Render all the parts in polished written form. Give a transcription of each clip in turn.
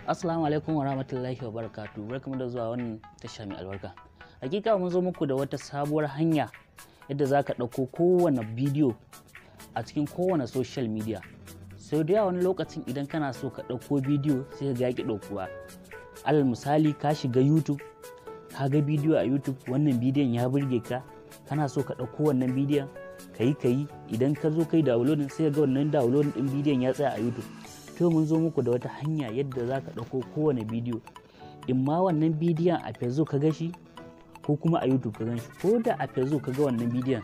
Assalamu alaikum wa rahmatullahi wa barakatuh. Barkamu da zuwa wannan tasha mai albarka. Hakika mun zo muku da wata sabuwar hanya yadda za ka ɗauko kowane bidiyo a cikin kowane social media. Sau da yawa wani lokacin idan kana so ka ɗauko bidiyo sai ka ga ya ƙi ɗaukuwa. Alal misali, ka shiga YouTube, ka ga bidiyo a YouTube, wannan bidiyon ya burge ka, kana so ka ɗauko wannan bidiyon, ka yi idan ka zo kai downloading, sai ka ga wannan downloading ɗin bidiyon ya tsaya a YouTube. To, mun zo muku da wata hanya yadda za ka ɗauko kowane bidiyo, in ma wannan bidiyon a Facebook ka ga shi ko kuma a YouTube ka gan shi. Ko da a Facebook ka ga wannan bidiyon,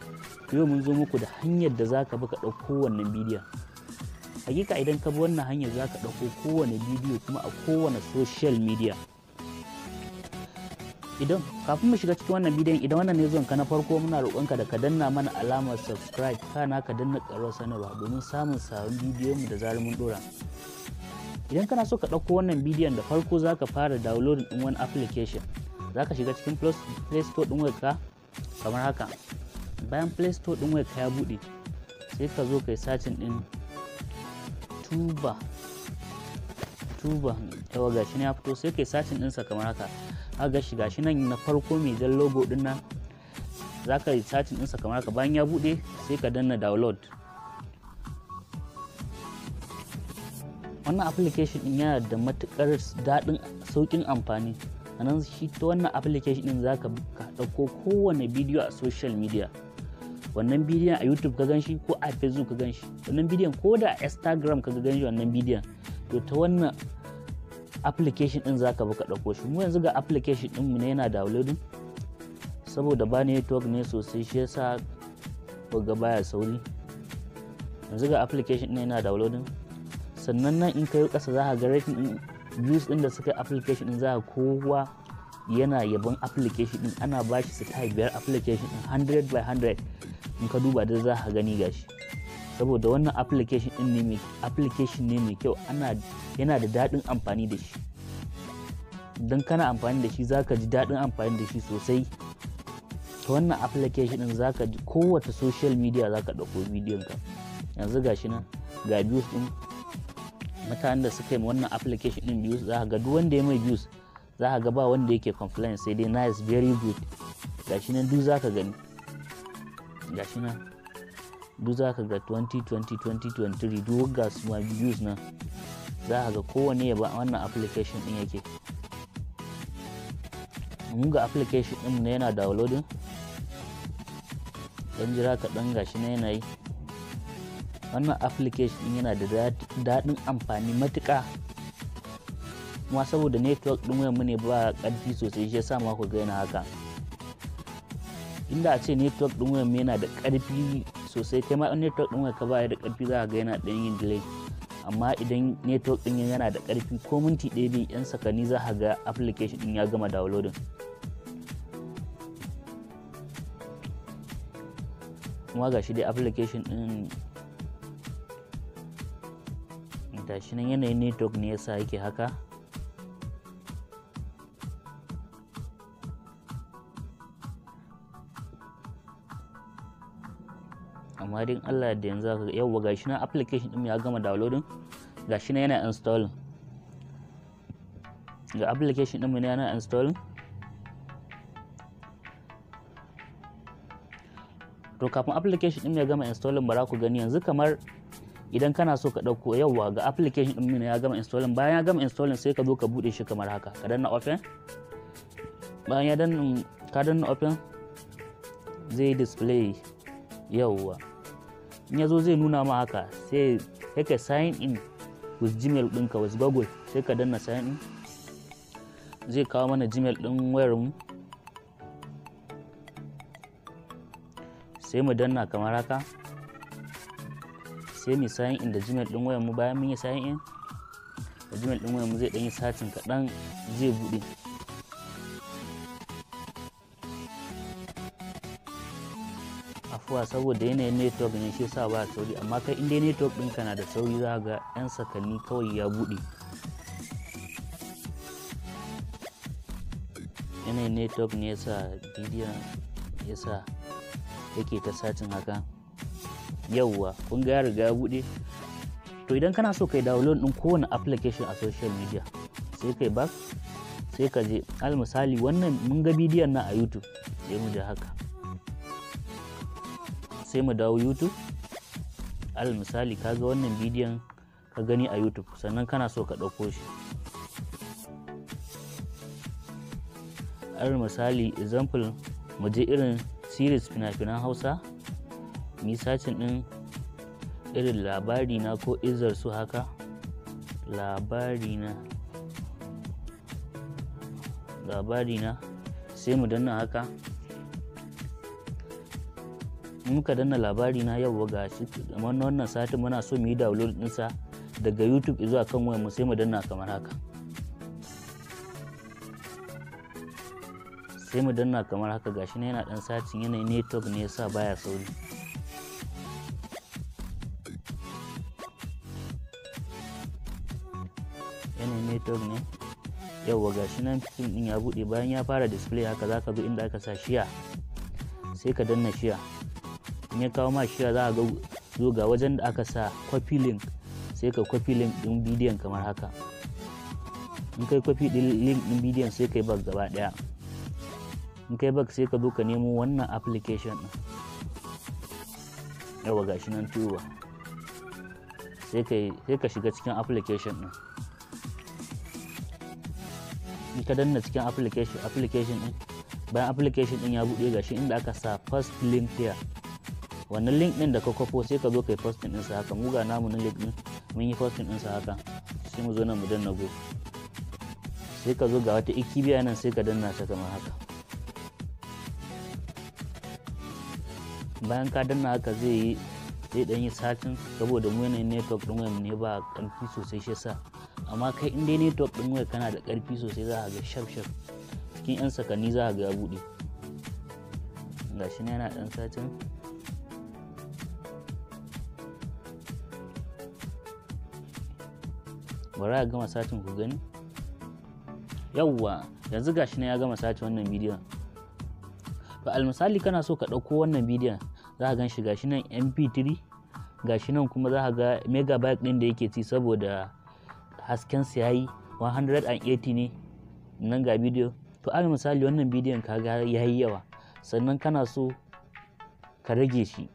to yau mun zo muku da hanyar da za ka bi ka ɗauko wannan bidiyon. Hakika idan ka bi wannan hanyar, za ka ɗauko kowane bidiyo kuma a kowane social media. Idan kafin mu shiga cikin wannan bidiyon, idan wannan ne zuwan ka na farko, muna roƙonka da ka danna mana alamar subscribe, kana ka danna ƙararrawar sanarwa domin samun sabon bidiyon mu da zarar mun ɗora. Idan kana so ka ɗauko wannan bidiyon, da farko za ka fara downloading ɗin wani application. Za ka shiga cikin Play Store ɗin wayarka kamar haka. Bayan Play Store ɗin wayarka ya buɗe, sai ka zo ka yi searching ɗin Tuba Tuba. Yawwa, gashi ne ya fito. Sai ka yi searching ɗinsa kamar haka. Haka shi, gashi nan na farko mai jan logo ɗin nan. Za ka yi searching ɗinsa kamar haka. Bayan ya buɗe, sai ka danna download. Wannan application din yana da matukar daɗin sauƙin amfani. Sannan shi ta wannan application din zaka ka ɗauko kowane bidiyo a social media. Wannan bidiyon a YouTube ka ganshi ko a Facebook ka ganshi, wannan bidiyon ko da a Instagram ka ganshi, wannan bidiyon, to ta wannan application din zaka bi ka ɗauko shi. Mu yanzu ga application din mu ne yana downloading. Saboda ba network ne sosai, shi yasa ga baya sauri. Yanzu ga application din yana downloading. Sannan nan in ka yi ƙasa, za ka ga rating din views din da suka yi application din. Za ka kowa yana yabon application din, ana ba shi star 5 application din, 100 by 100. In ka duba da za ka gani, gashi. Saboda wannan application din ne mai application ne mai kyau, ana yana da daɗin amfani da shi. Don kana amfani da shi, za ka ji daɗin amfani da shi sosai. Ta wannan application din za ka ji kowace social media za ka ɗauko bidiyon ka. Yanzu gashi nan, ga views din mutanen da suka yi wannan application din views. Za ka ga duk wanda ya mai views, za ka ga ba wanda yake complain, sai dai "nice", "very good". Gashi nan duk za ka gani, gashi nan duk za ka ga 2020, 2023, duk ga su ma views nan. Za ka ga kowane ya ba wannan application din yake. Mun ga application din ne yana downloading, dan jira kaɗan. Gashi na yana yi. Wannan application din yana da daɗin amfani matuƙa. Kuma saboda network ɗin wayar mu ne ba ƙarfi sosai, shi yasa ma ku ga yana haka. Inda a ce network ɗin wayar mu yana da ƙarfi sosai, kai ma network ɗin wayar ka baya da ƙarfi, za ka ga yana ɗan yin delay. Amma idan network ɗin yana da ƙarfi, ko minti 1 bai, yan sakanni za ka ga application ɗin ya gama downloading. Kuma ga shi dai application ɗin, gashi nan. Yanayin network ne yasa yake haka. Amma dai Allah da yanzu zaka, yawwa, gashi nan application din ya gama downloading, gashi nan yana installing. Ga application din mu ne yana installing. To, kafin application din ya gama installing, bara ku gani yanzu kamar idan kana so ka ɗauko. Yawwa, ga application ɗin ya gama installing. Bayan ya gama installing, sai ka zo ka buɗe shi kamar haka, ka danna open. Bayan ya danna, ka danna open, zai display. Yawwa, in ya zo zai nuna ma haka. Sai ka sign in with Gmail ɗinka, with Google. Sai ka danna sign in, zai kawo mana Gmail ɗin wayar mu. Sai mu danna kamar haka, sai mu sign in da Gmail din wayar mu. Bayan mun yi sign in da Gmail din wayar mu, zai dan yi searching kaɗan, zai buɗe. Afuwa, saboda yanayin network ne shi yasa ba sauri. Amma kai in dai network ɗinka na da sauri, za ga yan sakanni kawai ya buɗe. Yanayin network ne yasa bidiyon yasa yake ta searching haka. Yauwa, kun ga ya riga ya buɗe. To, idan kana so kai download ɗin kowane application a social media, sai Sai kai back, sai ka je al misali wannan mun ga bidiyon nan a YouTube, sai mu je haka, sai mu dawo YouTube. Al misali kaga wannan bidiyon ka gani a YouTube, sannan kana so ka ɗauko shi. Al misali example mu je irin series fina-finan Hausa, mu yi searching ɗin irin Labari Na ko Izar Su haka, Labari Na, Labari Na, sai mu danna haka. In muka danna Labari Na, yauwa ga shi kamar wannan satin muna so mu yi download ɗinsa daga YouTube zuwa kan wayarmu, sai mu danna kamar haka. Sai mu danna kamar haka, gashi nan yana ɗan searching, yanayin network ne yasa baya sauri. Yanayin network ne. Yauwa gashi nan fim ɗin ya buɗe, bayan ya fara display haka zaka zo inda aka sa share, sai ka danna share. In ya kawo ma share, za ka ga zo ga wajen da aka sa copy link, sai ka copy link ɗin bidiyon kamar haka. In kai copy ɗin link ɗin bidiyon, sai kai back gaba ɗaya. In kai back, sai ka zo ka nemo wannan application ɗin. Yauwa gashi nan tuba, sai ka shiga cikin application ɗin. In ka danna cikin application ɗin, bayan application ɗin ya buɗe, gashi inda aka sa post link here. Wannan link ɗin da ka kwafo, sai ka zo kai posting ɗinsa haka. Mu ga namu na link ɗin, mun yi posting ɗinsa haka, sai mu zo nan mu danna go. Sai ka zo ga wata ikibiya nan, sai ka danna ta kamar haka. Bayan ka danna haka, zai dan yi searching, saboda mu yanayin network ɗin wayar ne ba ƙarfi sosai shi yasa. Amma kai in dai network ɗin wayar kana da ƙarfi sosai, za ka ga shaf shaf cikin 'yan sakanni za ka ga ya buɗe. Gashi nan yana ɗan searching. Bari a gama searching ku gani. Yawwa, yanzu gashi nan ya gama searching wannan bidiyon. To almisali kana so ka ɗauko wannan bidiyon, za ka gan shi gashi nan MP3, gashi nan kuma za ka ga megabyte ɗin da yake ci, saboda hasken sa yayi 180 ne nan ga bidiyo. To al misali wannan bidiyon ka ga yayi yawa, sannan kana so ka rage shi.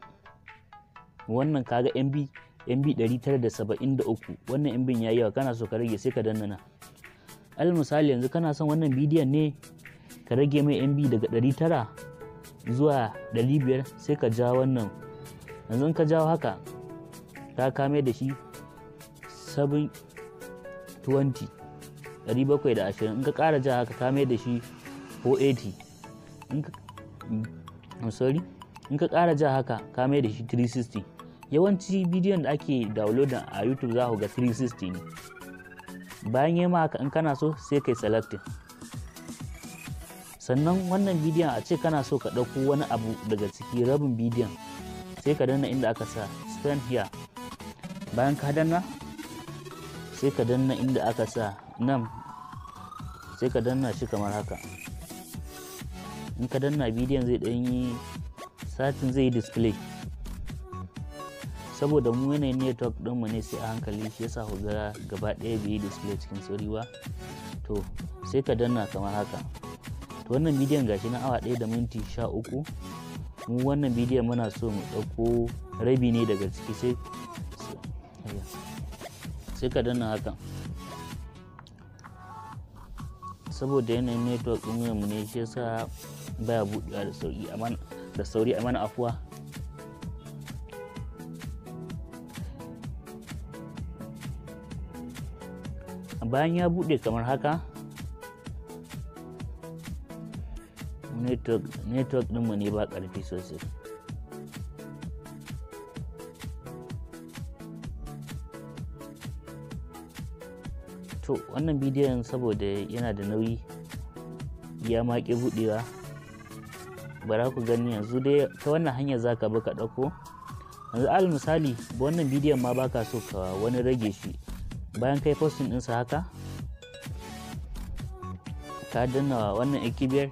Wannan kaga MB 973, wannan MB yayi yawa, kana so ka rage, sai ka danna nan. Al misali yanzu kana son wannan bidiyon ne ka rage mai MB daga 900 zuwa 500, sai ka ja wannan. Yanzu in ka jawo haka, ka kame da shi 720, 720. In ka ƙara ja haka, ka mai da shi 480. In ka, I'm sorry, in ka ƙara ja haka, ka mai da shi 360. Yawanci bidiyon da ake downloading a YouTube za ku ga 360 ne. Bayan yi ma haka, in kana so sai kai selecting. Sannan wannan bidiyon a ce kana so ka ɗauko wani abu daga ciki, rabin bidiyon, sai ka danna inda aka sa spend here. Bayan ka danna, sai ka danna inda aka sa nan, sai ka danna shi kamar haka. In ka danna, bidiyon zai ɗan yi searching, zai yi display. Saboda mu yanayin network ɗinmu ne sai a hankali, shi yasa ku ga gaba ɗaya bai yi display cikin sauri ba. To sai ka danna kamar haka. To wannan bidiyon gashi na awa 1 da minti 13. Mu wannan bidiyon muna so mu ɗauko rabi ne daga ciki, sai ka danna haka. Saboda yanayin network ɗin mu ne shi yasa baya buɗewa da sauƙi, amma da sauri, a mana afuwa. Bayan ya buɗe kamar haka, network ɗinmu ne ba ƙarfi sosai. To wannan bidiyon saboda yana da nauyi ya ma ƙi buɗewa. Bara ku gani, yanzu dai ta wannan hanyar za ka bi ka ɗauko. Yanzu alal misali wannan bidiyon ma baka so ka wani rage shi, bayan kai posting ɗinsa haka, ka danna wannan ikibiyar,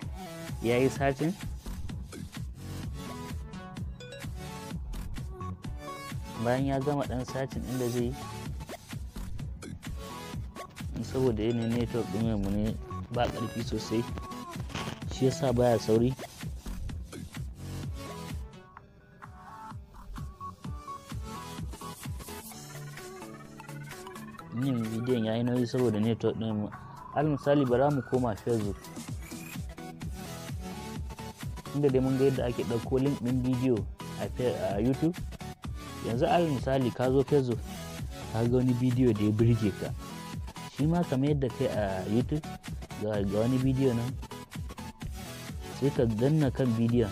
ya yi searching. Bayan ya gama ɗan searching ɗin da zai yi, Saboda yanayin network ɗin mu ne ba ƙarfi sosai, shi yasa baya sauri. Yin bidiyon ya yi nauyi saboda network ɗin mu. Al misali, bara mu koma Facebook, inda dai mun ga yadda ake ɗauko link ɗin bidiyo a YouTube. Yanzu al misali, ka zo Facebook, ka ga wani bidiyo da ya burge ka, shi ma kamar yadda kai a YouTube. Ga wani bidiyo nan, sai ka danna kan bidiyon.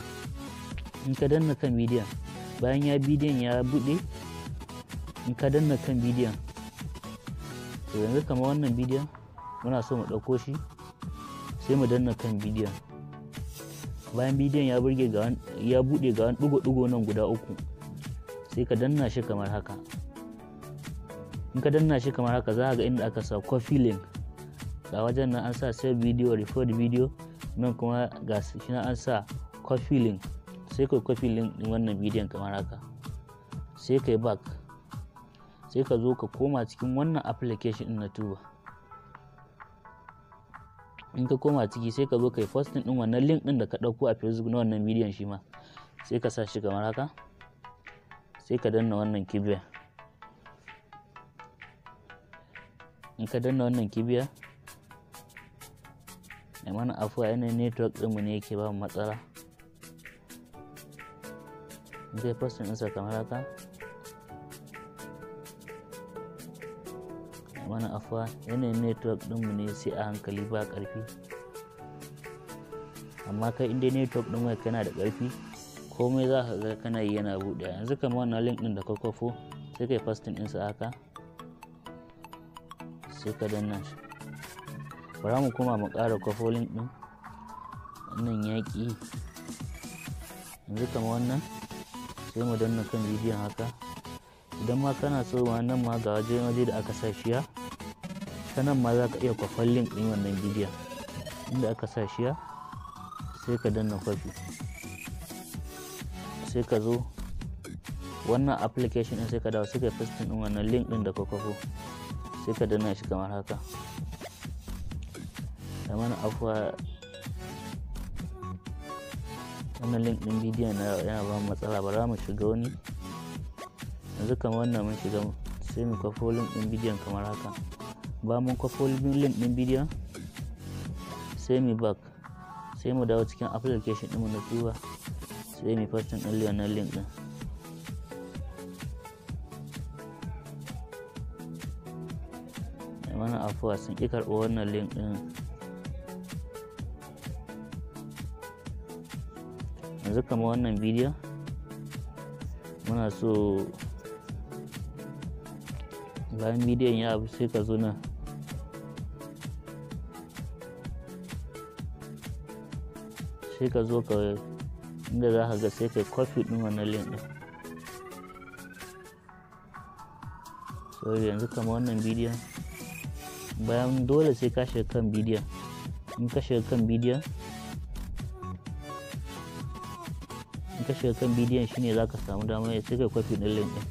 In ka danna kan bidiyon, bayan ya bidiyon ya buɗe, in ka danna kan bidiyon, to yanzu kamar wannan bidiyon muna so mu ɗauko shi, sai mu danna kan bidiyon. Bayan bidiyon ya burge, ga ya buɗe, ga wani ɗigo-ɗigo nan guda uku, sai ka danna shi kamar haka. In ka danna shi kamar haka, za ka ga inda aka sa copy link. Ga wajen nan an sa save video, record video, nan kuma ga shi nan an sa copy link. Sai kai copy link din wannan bidiyon kamar haka, sai kai back, sai ka zo ka koma cikin wannan application din na Tuba. In ka koma ciki, sai ka zo kai posting din wannan link din da ka dauko a Facebook na wannan bidiyon, shi ma sai ka sa shi kamar haka, sai ka danna wannan kibiya. In ka danna wannan kibiya, mai mana afuwa, yanayin network ɗinmu ne yake ba mu matsala. In kai posting ɗinsa kamar haka, mana afuwa, yanayin network ɗinmu ne sai a hankali, ba ƙarfi. Amma kai inda network ɗin wayarka yana da ƙarfi, komai za ka ga kana yi yana buɗewa. Yanzu kamar wannan link ɗin da ka kwafo, sai kai pasting ɗinsa haka, sai ka danna shi. Bara mu koma mu ƙara kwafo link ɗin wannan, yaƙi. Yanzu kamar wannan, sai mu danna kan bidiyon haka. Idan ma kana so ma, nan ma ga waje da aka sa share, ta nan ma za ka iya kwafan link ɗin wannan bidiyon. Inda aka sa share, sai ka danna kwafi, sai ka zo wannan application ɗin, sai ka dawo, sai ka pasting ɗin wannan link ɗin da ka kwafo, sai ka danna shi kamar haka. Da mana afuwa, wannan link ɗin bidiyon yana ba mu matsala. Bara mu shiga wani. Yanzu kamar wannan mun shiga, sai mu kwafo link ɗin bidiyon kamar haka. Ba mun kwafo link ɗin bidiyon, sai mu back, sai mu dawo cikin application ɗinmu na Tuba, sai mu pasting ɗin wannan link ɗin. Mana afuwa, sun ƙi karɓo wannan link ɗin. Yanzu kamar wannan bidiyon muna so, bayan bidiyon ya abu, sai ka zo nan, sai ka zo ka inda za ka ga, sai kai copy ɗin wannan link ɗin. Sorry, yanzu kamar wannan bidiyon, bayan dole sai ka shiga kan bidiyon. In ka shiga kan bidiyon, shine za ka samu damar sai kai copy ɗin link ɗin.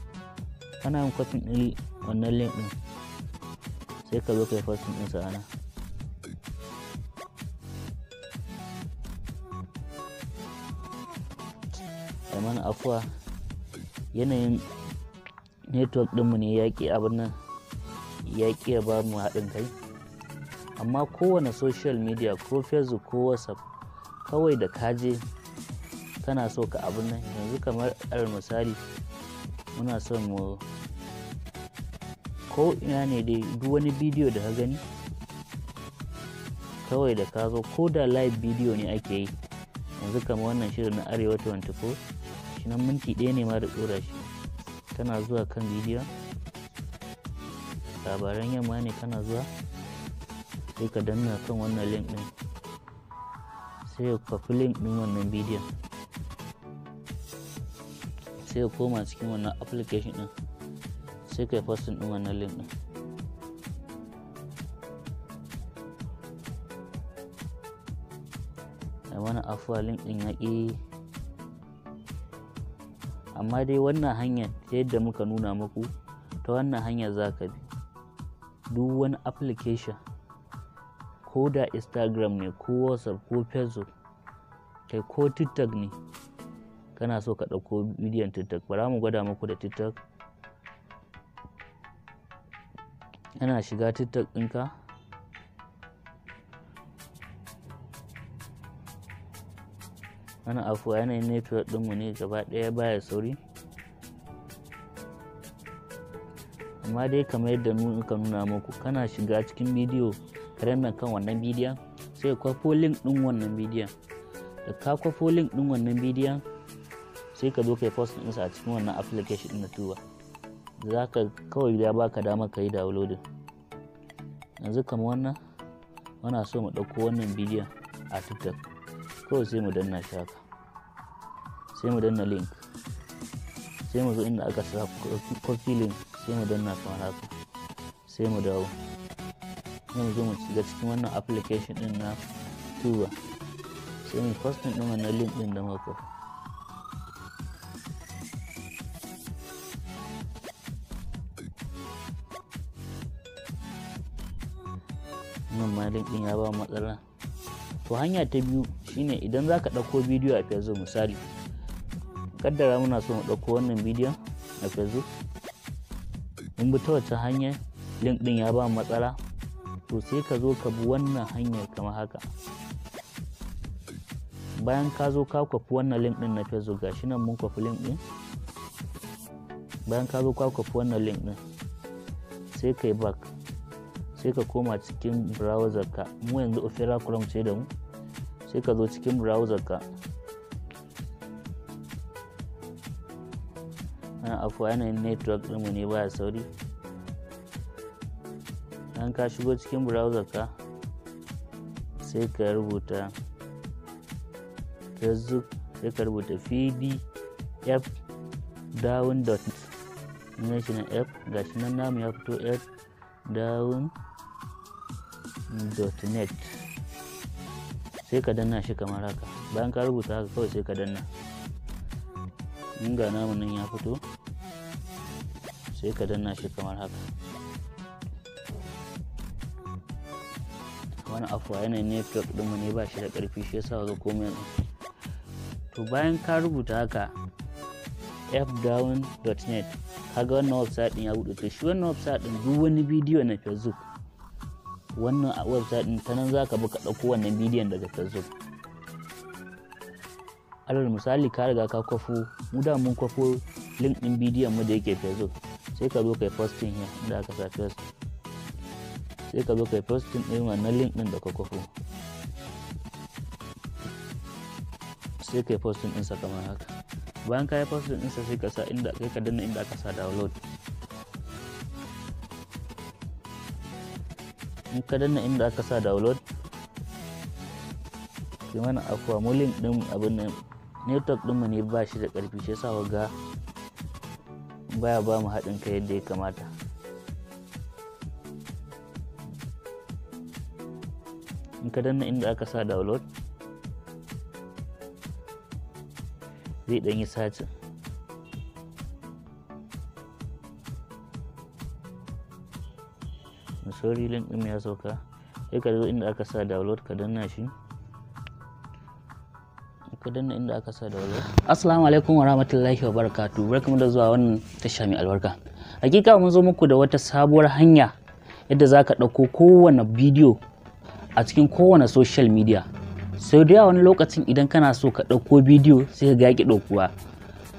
Kana yin copy ɗin wannan link ɗin, sai ka zo kai pasting ɗinsa a nan. Ai mana afuwa, yanayin network ɗinmu ne ya ƙi abin nan, ya ƙi ya ba mu haɗin kai. Amma kowane social media, ko Facebook ko WhatsApp, kawai da ka je kana so ka abin nan. Yanzu kamar alal misali, muna son mu ko ina ne dai, duk wani bidiyo da ka gani, kawai da ka zo, ko da live bidiyo ne ake yi. Yanzu kamar wannan shirin na Arewa 24, shi nan minti 1 ne ma da ɗora shi. Kana zuwa kan bidiyon, labaran yamma ne, kana zuwa sai ka danna kan wannan link ɗin, sai ka kwafi link ɗin wannan bidiyon, sai ka koma cikin wannan application ɗin, sai ka yi posting ɗin wannan link ɗin. Ai mana afuwa, link ɗin ya ƙi. Amma dai wannan hanyar ta yadda muka nuna muku, ta wannan hanyar za ka bi. Duk wani application, ko da Instagram ne, ko WhatsApp, ko Facebook, kai ko TikTok ne, kana so ka ɗauko bidiyon TikTok, bara mu gwada muku da TikTok. Kana shiga TikTok ɗinka, ana afuwa yanayin network ɗinmu ne gaba ɗaya baya sauri, amma dai kamar yadda muka nuna muku, kana shiga cikin bidiyo ka danna kan wannan bidiyon, sai ka kwafo link ɗin wannan bidiyon. Da ka kwafo link ɗin wannan bidiyon, sai ka zo ka yi post ɗinsa a cikin wannan application ɗin na Tuba. Za ka kawai ya baka dama ka yi downloading. Yanzu kamar wannan, muna so mu ɗauko wannan bidiyon a TikTok, kawai sai mu danna shi haka, sai mu danna link, sai mu zo inda aka sa copy link, sai mu danna kamar haka, sai mu dawo, sai mu zo mu shiga cikin wannan application ɗin na Tuba, sai mu posting ɗin wannan link ɗin da muka kwafa. Wannan ma link ɗin ya ba mu matsala. To hanya ta biyu shine idan zaka ɗauko bidiyo a Facebook, misali kaddara muna so mu ɗauko wannan bidiyon a Facebook, mun bi ta wacce hanyar link ɗin ya ba mu matsala, to sai ka zo ka bi wannan hanyar kamar haka. Bayan ka zo ka kwafi wannan link ɗin na Facebook, gashi nan mun kwafi link ɗin. Bayan ka zo ka kwafi wannan link ɗin, sai ka yi back, sai ka koma cikin browser ka. Mu yanzu Opera Chrome ce da mu, sai ka zo cikin browser ka. Ana afuwa yanayin network ɗinmu ne baya sauri. Bayan ka shigo cikin browser ka, sai ka rubuta Facebook, sai ka rubuta pdf down dot net. Shi nan f, gashi nan namu ya fito f down dot net, sai ka danna shi kamar haka. Bayan ka rubuta haka kawai sai ka danna. In ga namu nan ya fito, sai ka danna shi kamar haka. Wani afuwa yanayin network ɗinmu ne ba shi da ƙarfi, shi yasa ga komai. To bayan ka rubuta haka fdown.net, kaga wannan website ɗin ya buɗe. To shi wannan website ɗin duk wani bidiyo na Facebook, wannan website ɗin ta nan zaka bi ka ɗauko wannan bidiyon daga Facebook. Alal misali ka riga ka kwafo, mu da mun kwafo link ɗin bidiyon mu da yake Facebook, sai ka zo kai posting here inda aka sa post, sai ka zo kai posting ɗin wannan link ɗin da ka kwafo, sai kai posting ɗinsa kamar haka. Bayan ka yi posting ɗinsa, sai ka sa inda kai ka danna inda aka sa download. In ka danna inda aka sa download, ki mana afuwa, mu link ɗin abin nan network ɗin mu ne ba shi da ƙarfi, shi yasa ga baya ba mu haɗin kai yadda ya kamata. In ka danna inda aka sa download, zai ɗan yi sacin. Sorry, link ɗin ya sauka. Sai ka zo inda aka sa download ka danna shi. Ka danna inda aka sa download. Assalamu alaikum warahmatullahi wabarakatuh. Barkamu da zuwa wannan tasha mai albarka. Hakika mun zo muku da wata sabuwar hanya yadda zaka ɗauko kowane bidiyo a cikin kowane social media. Sau da yawa wani lokacin idan kana so ka ɗauko bidiyo sai ka ga ya ƙi ɗaukuwa.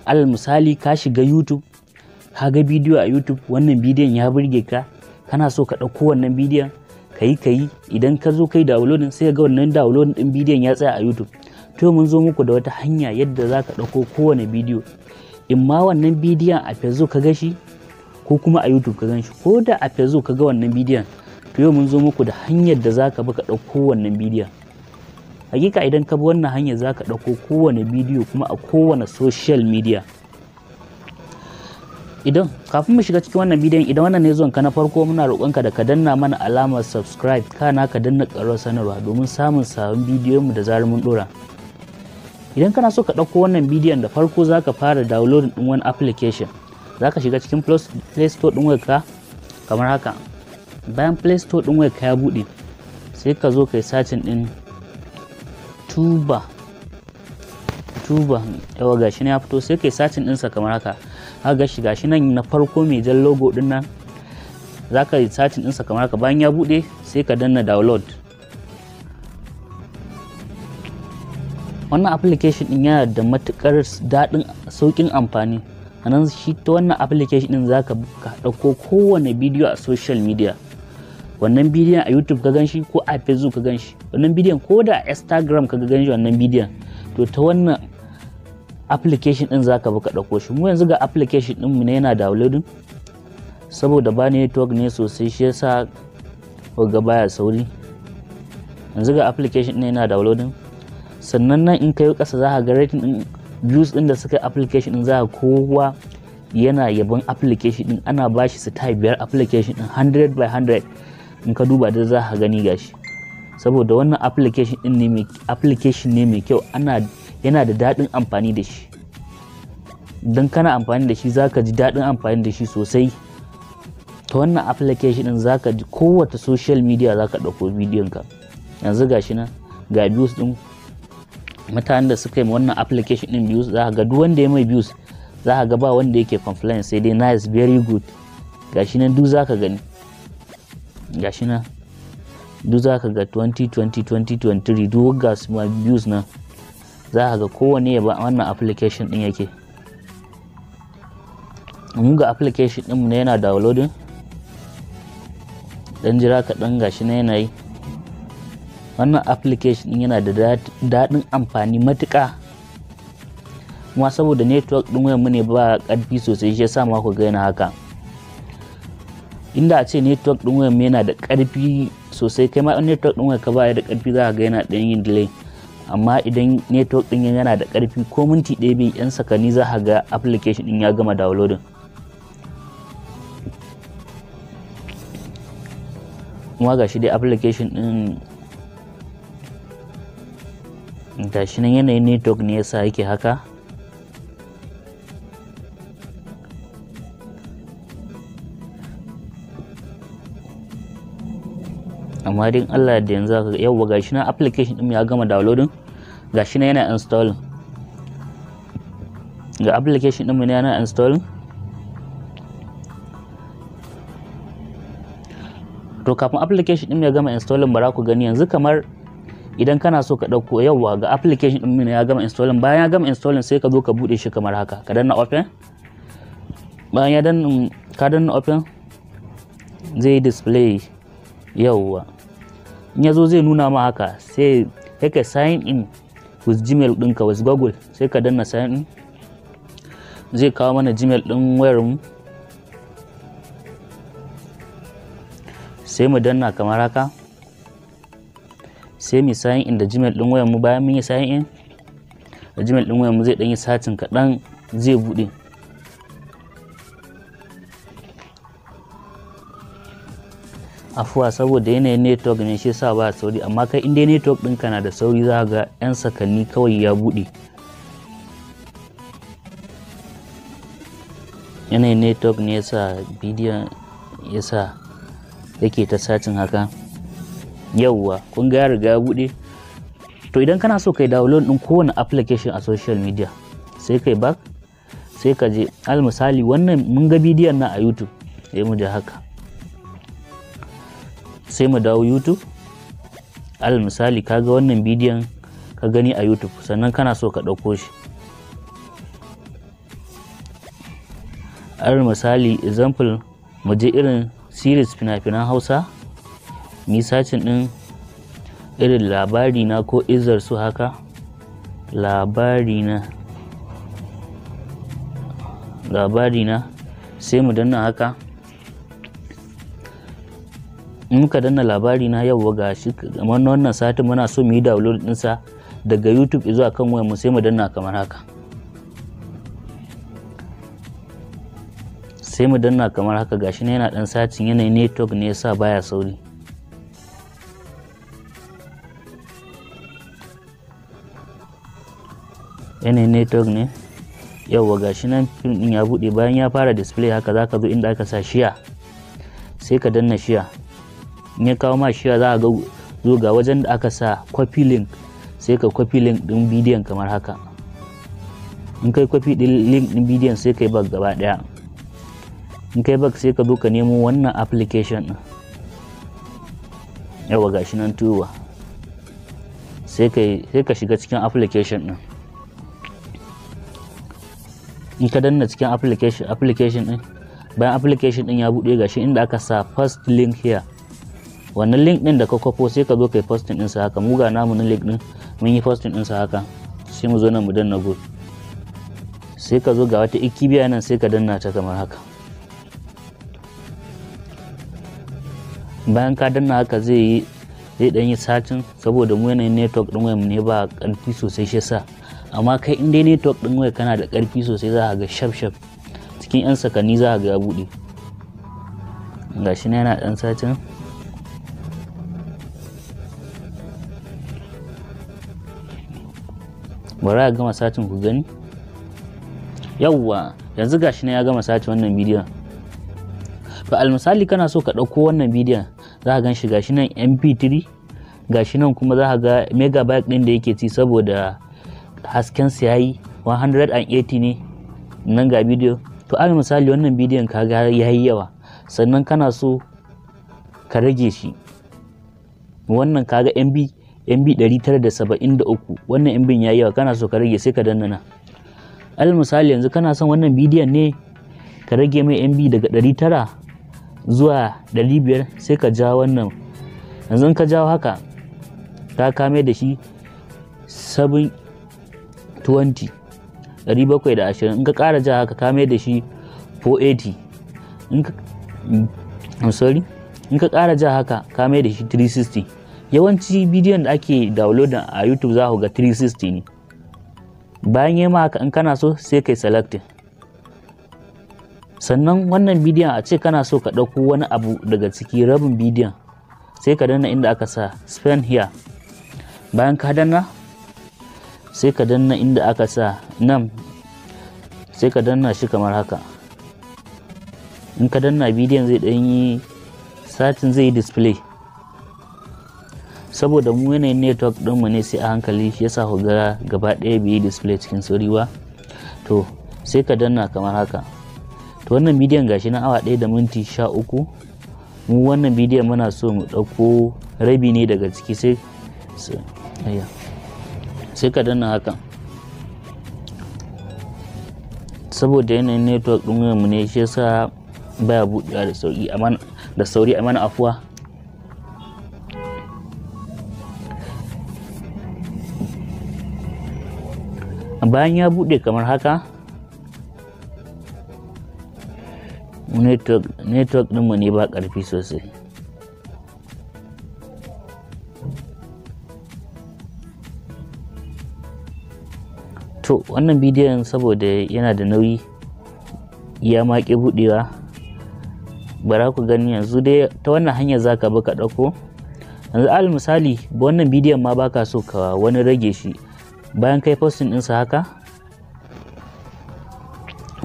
Alal misali ka shiga YouTube, ka ga bidiyo a YouTube, wannan bidiyon ya burge ka, kana so ka ɗauko wannan bidiyon, ka yi idan ka zo kai downloading sai ka ga wannan downloading ɗin bidiyon ya tsaya a YouTube. To mun zo muku da wata hanya yadda za ka ɗauko kowane bidiyo. In ma wannan bidiyon a Facebook ka ga shi ko kuma a YouTube ka gan shi, ko da a Facebook ka ga wannan bidiyon, to yau mun zo muku da hanyar da za ka bi ka ɗauko wannan bidiyon. Hakika idan ka bi wannan hanyar za ka ɗauko kowane bidiyo kuma a kowane social media. Idan kafin mu shiga cikin wannan bidiyon, idan wannan ne zuwan ka na farko, muna roƙonka da ka danna mana alamar subscribe, kana ka danna ƙararrawar sanarwa domin samun sabon bidiyon mu da zarar mun ɗora. Idan kana so ka ɗauko wannan bidiyon, da farko za ka fara downloading ɗin wani application. Za ka shiga cikin Play Store ɗin wayarka kamar haka. Bayan Play Store ɗin wayarka ya buɗe, sai ka zo kai searching ɗin Tuba. Tuba, yawa, gashi nan ya fito. Sai kai searching ɗinsa kamar haka. Haka gashi, gashi nan na farko mai jan logo ɗin nan. Za ka yi searching ɗinsa kamar haka. Bayan ya buɗe, sai ka danna download. Wannan application ɗin yana da matuƙar daɗin sauƙin amfani. Sannan shi ta wannan application ɗin za ka ɗauko kowane bidiyo a social media. Wannan bidiyon a YouTube ka ganshi ko a Facebook ka ganshi, wannan bidiyon ko da a Instagram ka ganshi, wannan bidiyon, to ta wannan application ɗin za ka bi ka ɗauko shi. Mu yanzu ga application ɗin mu ne yana downloading. Saboda ba network ne sosai, shi yasa ga baya sauri. Yanzu ga application ɗin yana downloading. Sannan nan in kai ƙasa, za ka ga rating ɗin views ɗin da suka yi application ɗin. Za ka kowa yana yabon application ɗin, ana ba shi star 5, application ɗin 100 by 100. In ka duba da za ka gani, gashi. Saboda wannan application ɗin ne mai application ne mai kyau, ana yana da daɗin amfani da shi. Don kana amfani da shi, za ka ji daɗin amfani da shi sosai. Ta wannan application ɗin za ka ji kowace social media za ka ɗauko bidiyon ka. Yanzu gashi nan, ga views ɗin mutanen da suka yi wannan application ɗin views. Za ka ga duk wanda ya mai views, za ka ga ba wanda yake complain, sai dai "nice, very good". Gashi nan duk za ka gani, gashi nan duk za ka ga 2020, 2023, duk ga su ma views nan. Za ka ga kowane ya ba wannan application ɗin yake. Mun ga application ɗin mu ne yana downloading. Dan jira kaɗan, gashi na yana yi. Wannan application ɗin yana da daɗin amfani matuƙa. Kuma saboda network ɗin wayar mu ne ba ƙarfi sosai, shi yasa ma ku ga yana haka. Inda a ce network ɗin wayar mu yana da ƙarfi sosai, kai ma in network ɗin wayar ka baya da ƙarfi, za ka ga yana ɗan yin delay. Amma idan network ɗin yana da ƙarfi, ko minti 1 bai, yan sakanni za ka ga application ɗin ya gama downloading. Kuma ga shi dai application ɗin, ga shi nan, yanayin network ne yasa yake haka. Amma dai Allah da yanzu zaka, yawwa, gashi nan application din ya gama downloading, gashi nan yana installing. Ga application din mu ne yana installing. To, kafin application din ya gama installing, bara ku gani yanzu kamar idan kana so ka ɗauko. Yawwa, ga application din ya gama installing. Bayan ya gama installing, sai ka zo ka buɗe shi kamar haka, ka danna open. Bayan ya danna, ka danna open, zai display. Yawwa, in ya zo zai nuna ma haka, sai ka sign in with Gmail ɗinka, with Google. Sai ka danna sign in, zai kawo mana Gmail ɗin wayar mu. Sai mu danna kamar haka, sai mu sign in da Gmail ɗin wayar mu. Bayan mun yi sign in da Gmail ɗin wayar mu, zai ɗan yi searching kaɗan, zai buɗe. Afuwa, saboda yanayin network ne shi yasa ba sauri. Amma kai in dai network ɗinka na da sauri, za ga 'yan sakanni kawai ya buɗe. Yanayin network ne yasa bidiyon yasa yake ta searching haka. Yauwa, kun ga ya riga ya buɗe. To, idan kana so kai download ɗin kowane application a social media, sai kai back, sai ka je, al misali wannan mun ga bidiyon nan a YouTube, sai mu je haka, sai mu dawo YouTube. Alal misali, kaga wannan bidiyon ka gani a YouTube, sannan kana so ka ɗauko shi. Alal misali, example, mu je irin series fina-finan Hausa, mu yi searching ɗin irin Labari Na ko Izar Su haka, Labari Na, Labari Na, sai mu danna haka. In muka danna Labari Na, yauwa, ga shi kamar wannan satin muna so mu yi download ɗinsa daga YouTube zuwa kan wayar mu, sai mu danna kamar haka. Sai mu danna kamar haka. Gashi ne yana dan searching, yanayin network ne yasa baya sauri. Yanayin network ne. Yauwa, gashi nan fim din ya bude. Bayan ya fara display haka, zaka zo inda aka sa share, sai ka danna share. In ya kawo ma share, za ka ga zo ga wajen da aka sa copy link, sai ka copy link din bidiyon kamar haka. In kai copy din link din bidiyon, sai kai back gaba daya. In kai back, sai ka zo ka nemo wannan application din. Yawa, gashi nan tuba. Sai ka shiga cikin application din. In ka danna cikin application din, bayan application din ya buɗe, gashi inda aka sa "paste link here". Wannan link din da ka kwafo, sai ka zo kai pasting din sa haka. Mu ga namu na link din, mun yi pasting din sa haka. Sai mu zo nan mu danna go. Sai ka zo ga wata ikibiya nan, sai ka danna ta kamar haka. Bayan ka danna haka, zai dan yi searching, saboda mu yanayin network din wayar mu ne ba karfi sosai, shi yasa. Amma kai in dai network din wayar kana da karfi sosai, za ka ga shaf shaf cikin yan sakanni za ka ga ya bude. Gashi na yana dan searching. Bari a gama searching ku gani. Yawwa, yanzu gashi na ya gama searching wannan bidiyon. To, almisali kana so ka ɗauko wannan bidiyon, za ka gan shi, gashi nan MP3, gashi nan kuma za ka ga megabyte ɗin da yake ci, saboda hasken sa yayi 180 ne. Nan ga bidiyo. To, al misali wannan bidiyon ka ga yayi yawa, sannan kana so ka rage shi. Wannan kaga MB 973, wannan MB yayi yawa, kana so ka rage, sai ka danna nan. Al misali yanzu kana son wannan bidiyon ne ka rage mai MB daga 900 zuwa 500, sai ka ja wannan. Yanzu in ka jawo haka, ka kame da shi 720, 720. In ka ƙara ja haka, ka mai da shi 480. In ka, I'm sorry, in ka ƙara ja haka, ka mai da shi 360. Yawanci bidiyon da ake downloading a YouTube za ku ga 360 ne. Bayan yi haka, in kana so sai kai selecting. Sannan wannan bidiyon, a ce kana so ka ɗauko wani abu daga ciki, rabin bidiyon, sai ka danna inda aka sa "expand here". Bayan ka danna, sai ka danna inda aka sa nan, sai ka danna shi kamar haka. In ka danna, bidiyon zai ɗan yi searching, zai yi display. Saboda mu yanayin network ɗinmu ne sai a hankali, shi yasa ku ga gaba ɗaya bai yi display cikin sauri ba. To, sai ka danna kamar haka. To, wannan bidiyon gashi na awa 1 da minti 13. Mu wannan bidiyon muna so mu ɗauko rabi ne daga ciki, sai ka danna haka. Saboda yanayin network ɗin mu ne, shi yasa baya buɗewa da sauki, amma da sauri, a mana afuwa. Bayan ya buɗe kamar haka, network ɗinmu ne ba ƙarfi sosai. To, wannan bidiyon saboda yana da nauyi, ya maƙi buɗewa. Bara ku gani yanzu dai ta wannan hanyar za ka bi ka ɗauko. Yanzu alal misali wannan bidiyon ma baka so ka wani rage shi, bayan kai posting ɗinsa haka,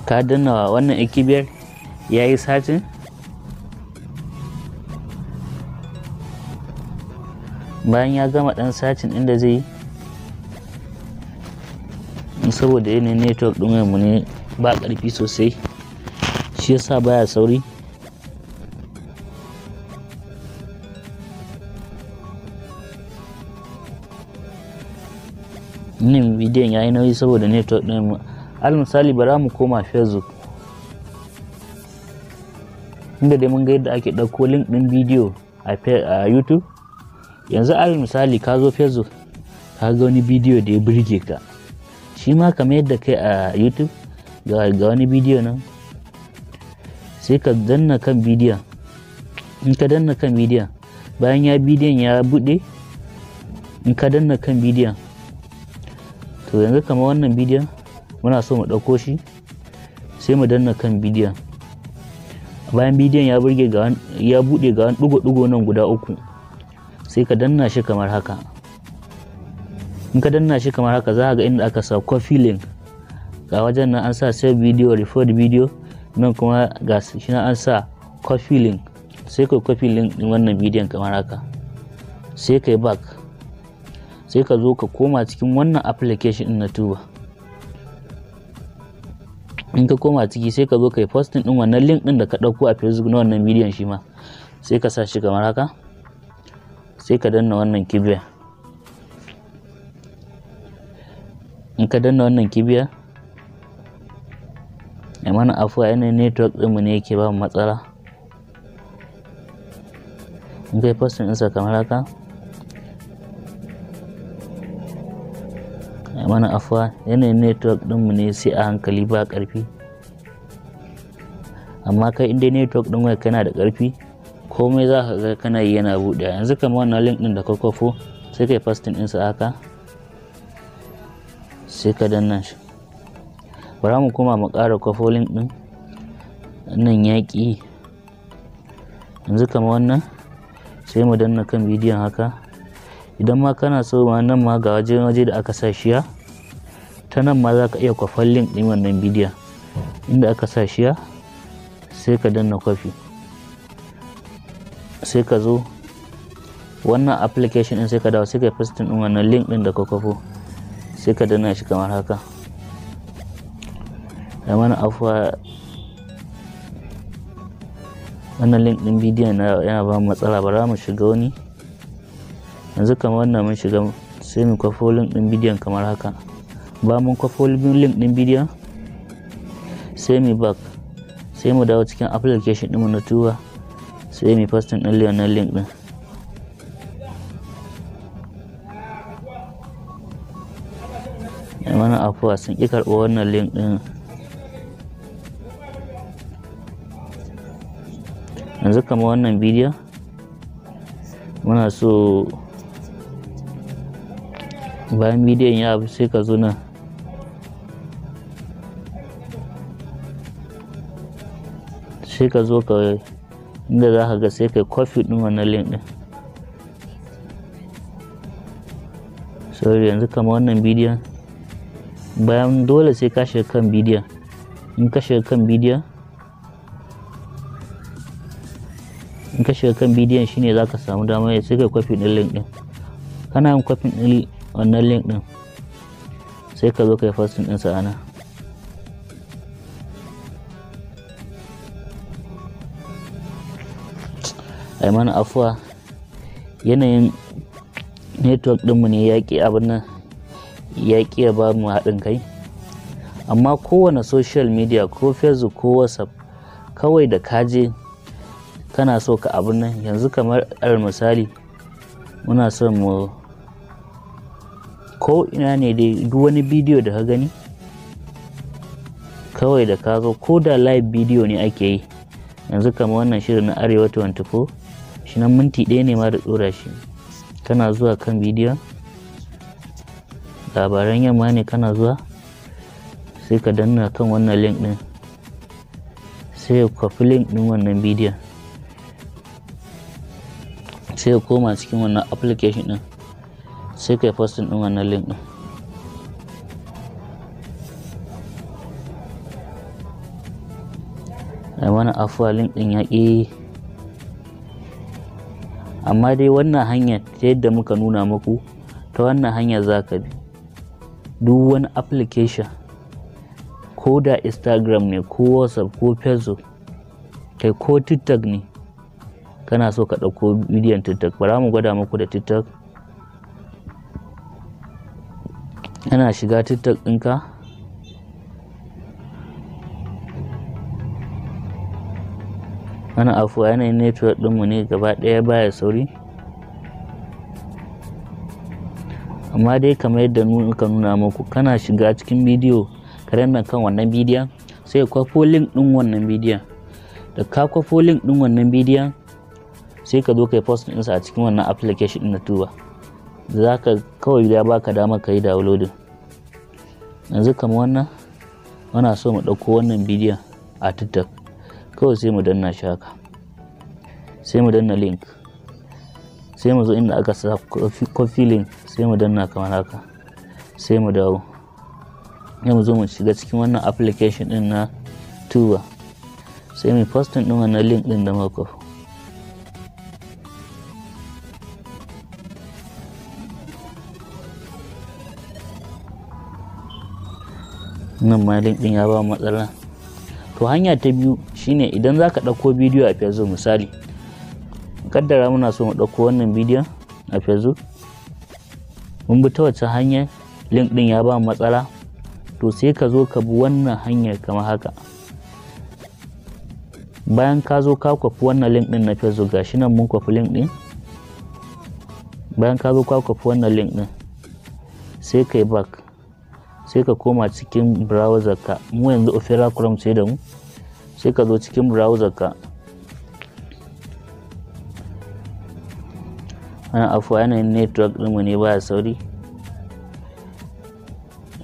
ka danna wannan ikibiyar, ya yi searching. Bayan ya gama ɗan searching ɗin da zai yi, saboda yanayin network ɗin mu ne ba ƙarfi sosai, shi yasa baya sauri. Nan bidiyon ya yi nauyi saboda network ɗin mu. Al misali bara mu koma Facebook, inda dai mun ga yadda ake ɗauko link ɗin bidiyo a YouTube. Yanzu al misali ka zo Facebook, ka ga wani bidiyo da ya burge ka, shi ma kamar yadda kai a YouTube, ga wani bidiyo nan, sai ka danna kan bidiyon. In ka danna kan bidiyon, bayan ya bidiyon ya buɗe, in ka danna kan bidiyon, to yanzu kamar wannan bidiyon muna so mu ɗauko shi, sai mu danna kan bidiyon. Bayan bidiyon ya burge, ga ya buɗe, ga wani ɗigo-ɗigo nan guda uku, sai ka danna shi kamar haka. In ka danna shi kamar haka, za ka ga inda aka sa "copy link". Ga wajen nan an sa "save video", "record video", nan kuma ga shi nan an sa "copy link". Sai kai copy link din wannan bidiyon kamar haka, sai kai back, sai ka zo ka koma cikin wannan application din na Tuba. In ka koma ciki, sai ka zo kai posting din wannan link din da ka ɗauko a Facebook na wannan bidiyon shi ma, sai ka sa shi kamar haka, sai ka danna wannan kibiya. In ka danna wannan kibiya, ya mana afuwa, yanayin network ɗinmu ne yake ba mu matsala. In kai posting ɗinsa kamar haka, ya mana afuwa, yanayin network ɗinmu ne sai a hankali, ba ƙarfi. Amma kai inda network ɗin waya kana da ƙarfi, komai za ka ga kana yi yana buɗewa. Yanzu kamar wannan link ɗin da ka kwafo, sai kai posting ɗinsa haka, sai ka danna shi. Bara mu koma mu ƙara kwafo link ɗin wannan, yaƙi. Yanzu kamar wannan, sai mu danna kan bidiyon haka. Idan ma kana so ma, nan ma ga waje da aka sa share, ta nan ma za ka iya kwafan link ɗin wannan bidiyon. Inda aka sa share, sai ka danna kwafi, sai ka zo wannan application ɗin, sai ka dawo, sai ka pasting ɗin wannan link ɗin da ka kwafo, sai ka danna shi kamar haka. Da mana afuwa, wannan link ɗin bidiyon yana ba matsala. Bara mu shiga wani. Yanzu kamar wannan mun shiga, sai mu kwafo link ɗin bidiyon kamar haka. Ba mun kwafo link ɗin bidiyon, sai mu back, sai mu dawo cikin application ɗinmu na Tuba, sai mu pasting ɗin wannan link ɗin. Mana afuwa, sun ƙi karɓo wannan link ɗin. Yanzu kamar wannan bidiyon muna so, bayan bidiyon ya abu, sai ka zo nan, sai ka zo ka inda za ka ga, sai kai copy ɗin wannan link ɗin. Sorry, yanzu kamar wannan bidiyon, bayan dole sai ka shiga kan bidiyon. In ka shiga kan bidiyon, shine za ka samu damar, sai kai copy ɗin link ɗin. Kana yin copy ɗin wannan link ɗin, sai ka zo kai pasting ɗinsa a nan. Ai mana afuwa, yanayin network ɗinmu ne ya ƙi abin nan, ya ƙi ya ba mu haɗin kai. Amma kowane social media, ko Facebook ko WhatsApp, kawai da ka je kana so ka abin nan. Yanzu kamar alal misali, muna son mu ko ina ne dai, duk wani bidiyo da ka gani, kawai da ka zo, ko da live bidiyo ne ake yi. Yanzu kamar wannan shirin na Arewa 24, shi nan minti 1 ne ma da ɗora shi. Kana zuwa kan bidiyon, labaran yamma ne, kana zuwa sai ka danna kan wannan link ɗin, sai ya kwafi link ɗin wannan bidiyon, sai ya koma cikin wannan application ɗin, sai ka yi posting ɗin wannan link ɗin. Ai mana afuwa, link ɗin ya ƙi. Amma dai wannan hanya ta yadda muka nuna muku, ta wannan hanya za ka bi duk wani application, ko da Instagram ne, ko WhatsApp, ko Facebook, kai ko TikTok ne. Kana so ka ɗauko bidiyon TikTok, bara mu gwada muku da TikTok. Kana shiga TikTok ɗinka, wani afuwa, yanayin network ɗinmu ne gaba ɗaya baya sauri. Amma dai kamar yadda muka nuna muku, kana shiga cikin bidiyo, ka danna kan wannan bidiyon, sai ka kwafo link ɗin wannan bidiyon. Da ka kwafo link ɗin wannan bidiyon, sai ka zo ka yi post ɗinsa a cikin wannan application ɗin na Tuba. Za ka kawai ya baka dama ka yi downloading. Yanzu kamar wannan, muna so mu ɗauko wannan bidiyon a TikTok, kawai sai mu danna shi haka, sai mu danna link, sai mu zo inda aka sa copy link, sai mu danna kamar haka, sai mu dawo, sai mu zo mu shiga cikin wannan application din na Tuba, sai mu posting din wannan link din da muka kwafo. Nan ma link ɗin ya ba matsala. To hanya ta biyu shine idan za ka ɗauko bidiyo a Facebook, misali kaddara muna so mu ɗauko wannan bidiyon a Facebook, mun bi ta wacce hanyar link ɗin ya ba matsala, to sai ka zo ka bi wannan hanyar kamar haka. Bayan ka zo ka kwafi wannan link ɗin na Facebook, gashi nan mun kwafi link ɗin. Bayan ka zo ka kwafi wannan link ɗin, sai ka yi back, sai ka koma cikin browser ka. Mu yanzu Opera Chrome sai da mu, sai ka zo cikin browser ka. Ana afuwa, yanayin network ɗinmu ne baya sauri.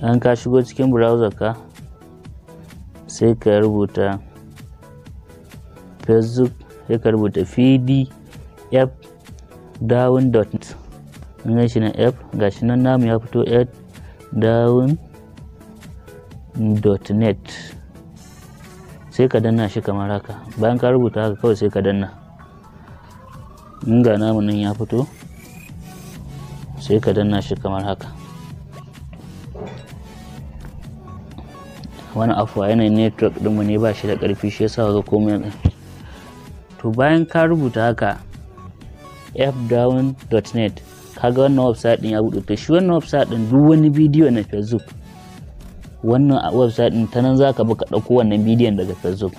An ka shigo cikin browser ka, sai ka rubuta Facebook, sai ka rubuta pdf down dot, an shi nan f, gashi nan namu ya fito f down dot net, sai ka danna shi kamar haka. Bayan ka rubuta haka kawai sai ka danna. In ga namu nan ya fito, sai ka danna shi kamar haka. Wani afuwa, yanayin network ɗinmu ne ba shi da ƙarfi, shi yasa ga komai. To bayan ka rubuta haka fdown.net, kaga wannan website ɗin ya buɗe. To shi wannan website ɗin, duk wani bidiyo na Facebook, wannan website ɗin ta nan za ka bi ka ɗauko wannan bidiyon daga Facebook.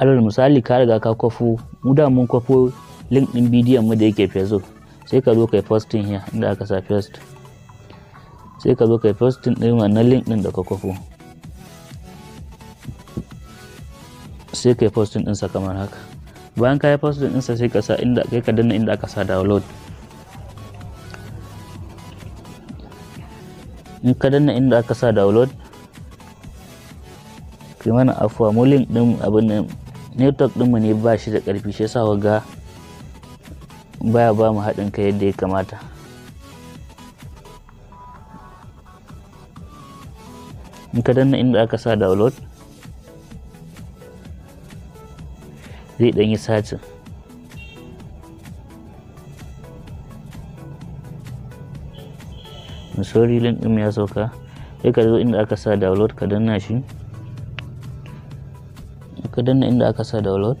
Alal misali ka riga ka kwafo, mu da mun kwafo link ɗin bidiyon mu da yake Facebook, sai ka zo kai posting here inda aka sa paste, sai ka zo kai posting ɗin wannan link ɗin da ka kwafo, sai kai posting ɗinsa kamar haka. Bayan ka yi posting ɗinsa, sai ka sa inda kai ka danna inda aka sa download. In ka danna inda aka sa download, kai mana afuwa, mu link ɗin abin nan network ɗinmu ne ba shi da ƙarfi, shi yasa ga baya ba mu haɗin kai yadda ya kamata. In ka danna inda aka sa download, zai ɗan yi sacin. Sorry, link ɗin ya sauka. Sai ka zo inda aka sa download ka danna shi. Ka danna inda aka sa download,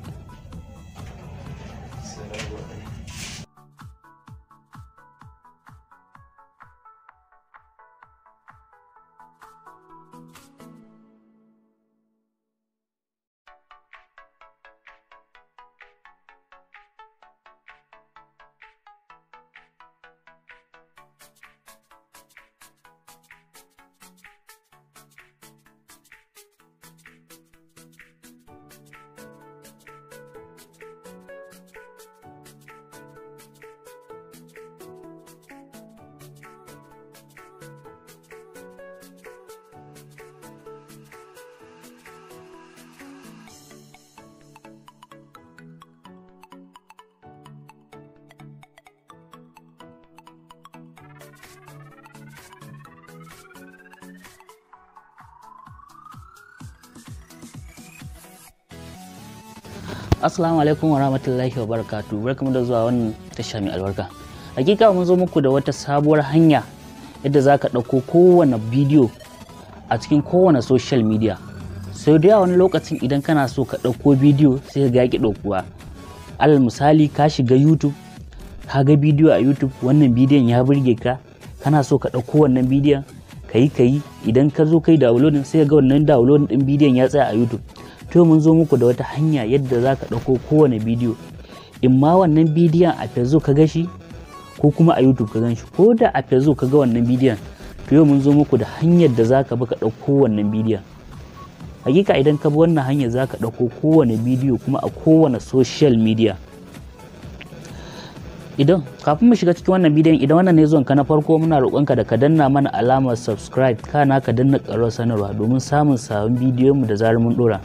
Assalamu alaikum wa rahmatullahi wa barakatuh. Barkamu da zuwa wannan tasha mai albarka. Hakika mun zo muku da wata sabuwar hanya yadda za ka ɗauko kowane bidiyo a cikin kowane social media. Sau da yawa wani lokacin idan kana so ka ɗauko bidiyo sai ka ga ya ƙi ɗaukuwa. Alal misali ka shiga YouTube, ka ga bidiyo a YouTube, wannan bidiyon ya burge ka, kana so ka ɗauko wannan bidiyon, ka yi idan ka zo kai downloading sai ka ga wannan downloading ɗin bidiyon ya tsaya a YouTube. To mun zo muku da wata hanya yadda za ka ɗauko kowane bidiyo, in ma wannan bidiyon a Facebook ka ga shi ko kuma a YouTube ka gan shi, ko da a Facebook ka ga wannan bidiyon, to yau mun zo muku da hanyar da za ka bi ka ɗauko wannan bidiyon. Hakika idan ka bi wannan hanyar za ka ɗauko kowane bidiyo kuma a kowane social media. Idan kafin mu shiga cikin wannan bidiyon, idan wannan ne zuwan ka na farko, muna roƙonka da ka danna mana alamar subscribe, kana ka danna ƙararrawar sanarwa domin samun sabon bidiyon mu da zarar mun ɗora.